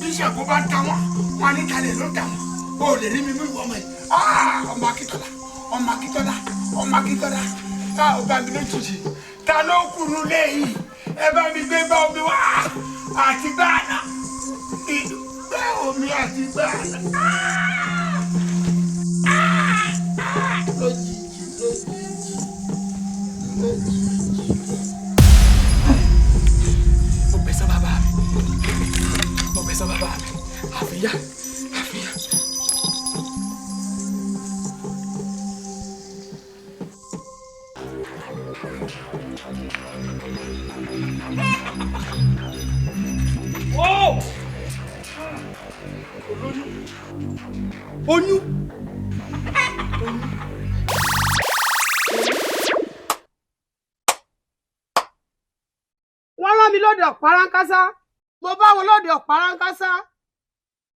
Bí Ṣàngó bá ń ta wọ́n, wọ́n á ní kalẹ̀ ló ta wọ́n. O ò lè rí mi mú ìwọ ọmọ yìí. Ọmọ Akíntọ́lá! Ọmọ Akíntọ́lá! Ọmọ Akíntọ́lá! Tá ò bá mi lójijì. Ta ló kùnú léyìí? Ẹ bá mi gbé bá omi wá. Àti gbáàdà. Gbé omi àti gbáàdà. Lójijì lójijì lójijì. Mo gbẹ̀san bàbá mi. Mo gbẹ̀san bàbá mi. Àfíyá àfíyá. Whoa! Oyún. Wọ́n rán mi lóde ọ̀páránkásá, mo bá wọn lóde ọ̀páránkásá.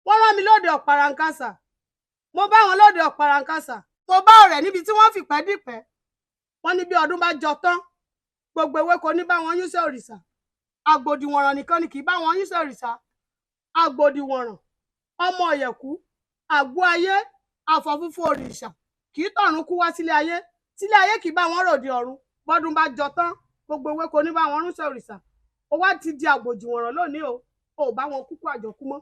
Wọ́n rán mi lóde ọ̀páránkásá, mo bá wọn lóde ọ̀páránkásá. Mo bá ọ̀rẹ́ níbi tí wọ́n fìpẹ́ dìpẹ́. Wọ́n ní bí ọdún bá jọ tán, gbogbo ewéko ní bá wọn yúnṣẹ́ òrìṣà. Àgbòdìwọ̀nràn nìkan ni kì í bá wọn yúnṣẹ́ òrìṣà. Àgbòdìwọ̀nràn, ọmọ ọ̀yẹ̀kú, àgbo ayé, àfọ̀fúnfún òrìṣà kì í tọ̀run kú wá sílé ayé. Sílé ayé kì í bá wọn ròde ọ̀run. Bọ́dún bá jọ tán, gbogbo ewéko ní bá wọn rúnṣẹ́ òrìṣà. Ó wá ti di àgbòdìwọ̀nràn lónìí o, ò bá wọn kúkú àjọkú mọ́.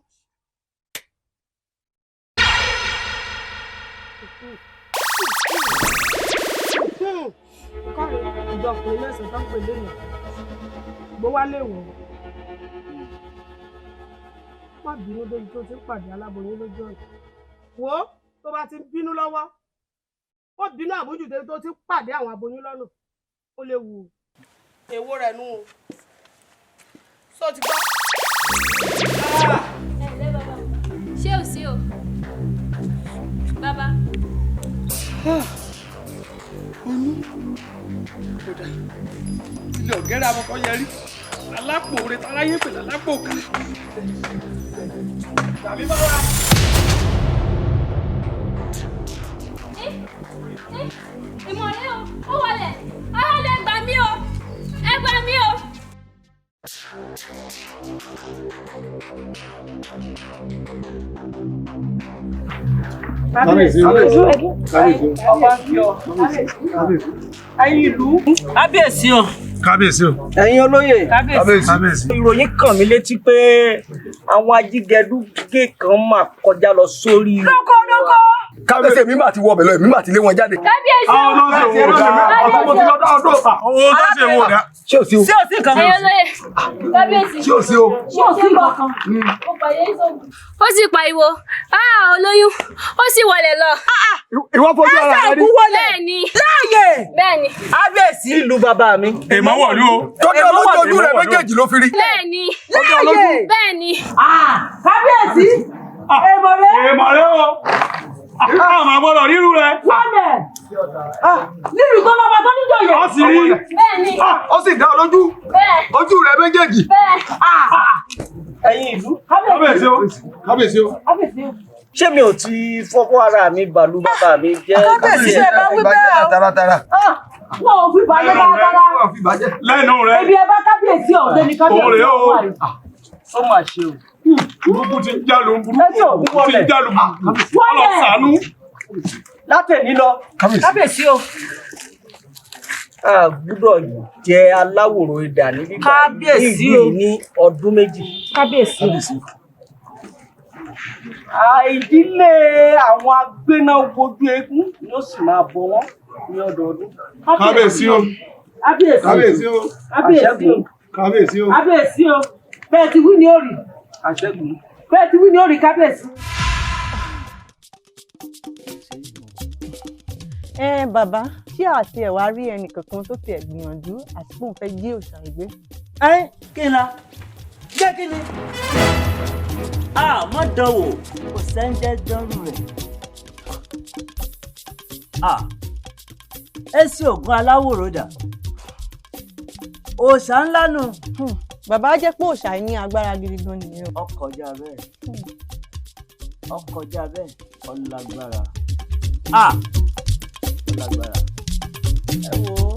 Kọ́rin ìjọ ọkùnrin mẹ́sàn-án tó ń pè lónìí. Gbó wá lè wọ̀ ọ́. Má bínú débi tó ti ń pàdé aláboyún lójú ọ̀nà. Wò ó tó bá ti ń bínú lọ́wọ́. Ó bínú àbójú débi tó ti ń pàdé àwọn aboyún lọ́nà. Ó léwu o. Èwo rẹ̀ nù o. Sọ ti gbọ́. Ẹ ǹlẹ́ bàbá, ṣé ò sí o? Bàbá. Oyún. Kódà ilé ọ̀gẹ́rẹ́ amọ̀kọ́ yẹrí. Alápò rẹ̀ taráyé pẹ̀lú alápò kà. Tàbí bá wa. Ìmọ̀lẹ́ o, ó wọlé. Aráàlú ẹ gbà mí o, ẹ gbà mí o. Kábíyèsí o. Kábíyèsí o. Ẹ̀yin ìlú. Kábíyèsí o. Kábíyèsí o. Ẹ̀yin olóyè. Kábíyèsí. Kábíyèsí. Ìròyìn kàn mí létí pé àwọn ajígẹdúgé kan máa kọjá lọ sórí. Lóko lóko. Kábíyèsí, èmi mà ti wọ ọbẹ̀ lọ, èmi mà ti lé wọn jáde. Kábíyèsí o. Àwọn olóṣèlú wò dá, ọ̀tọ̀ mo ti lọ dá ọdún ọ̀sà. Owó tó ṣe wò dá. Ṣé ò sí o? Ṣé ò sí nǹkan? Ẹ̀yin olóyè, kábíyèsí. Ṣé ò sí o? Ṣé ò sí nǹkan? Ó sì pariwo, "Ah, olóyún!" Ó sì wọlé lọ. Ìwọ fojú ara rẹ rí. Bẹ́ẹ̀ni. Láàyè. Bẹ́ẹ̀ni. Kábíyèsí. Ìlú bàbá mi. Èèmọ̀ wọ̀lú o. Tọ́jú olójú ojú rẹ méjèèjì ló fi rí. Bẹ́ẹ̀ni. Láàyè. Bẹ́ẹ̀ni. Kábíyèsí. Èèmọ̀ rẹ. Èèmọ̀ rẹ o. Àmà gbọ́dọ̀ rírú rẹ. Wọlé. Nílùú tó lọ́ba tó níjòyè. Ó sì rí. Bẹ́ẹ̀ni. Ó sì dá ọ lójú. Bẹ́ẹ̀. Ojú rẹ méjèèjì. Bẹ́ẹ̀. Ẹ̀yin ìlú. Kábíyèsí o. Kábíyèsí o. Ṣé mi ò ti fọwọ́ ara mi bàlú bàbá mi jẹ́? Kábíyèsí, ṣe bá wí bẹ́ẹ̀ o. Taratara. Wọn ò fi bàjẹ́ taratara. Lẹ́nu rẹ. Ebi ẹ bá kábíyèsí ọ̀dẹ́ ni kábíyèsí Òun rèé o. ọ̀hún àrè. Ó mà ṣe o. Burúkú ti ń jálù burúkú ti ń jálù burúkú. Ọlọ́run ṣàánú. Látẹ̀ní lọ. Kábíyèsí o. A gbúdọ̀ jẹ aláwòrò idà ní bíbá Kábíyèsí ní ìlú o. yìí ní ọdún 2. Kábíyèsí o. Ìdílé àwọn agbéná wojú eégún ni ó sì máa bọ wọ́n ní ọdọọdún. Kábíyèsí o. Kábíyèsí. Kábíyèsí o. Kábíyèsí o. Kábíyèsí o. Kábíyèsí o. Bẹ́ẹ̀ ti wí ni ó rí. Àṣẹ́gun. Bẹ́ẹ̀ ti wí ni ó rí kábíyèsí. Ẹ bàbá, ṣé àti ẹ̀ wá rí ẹnì kankan tó tiẹ̀ gbìyànjú àti pé òun fẹ́ jí òòṣà ìgbé? Ẹ kí n la jẹ́ kí ni. A má dánwò, kò sẹ́ńjẹ́ dánrù rẹ̀. A èsì ògùn aláwòrò dà, òòṣà ńlá nù. Bàbá, jẹ́ pé òòṣà yìí ní agbára gidi gan nìyẹn o. Ọkọjá bẹ́ẹ̀, ọkọjá bẹ́ẹ̀, ọlágbára. A ọlágbára. Ẹ wò ó.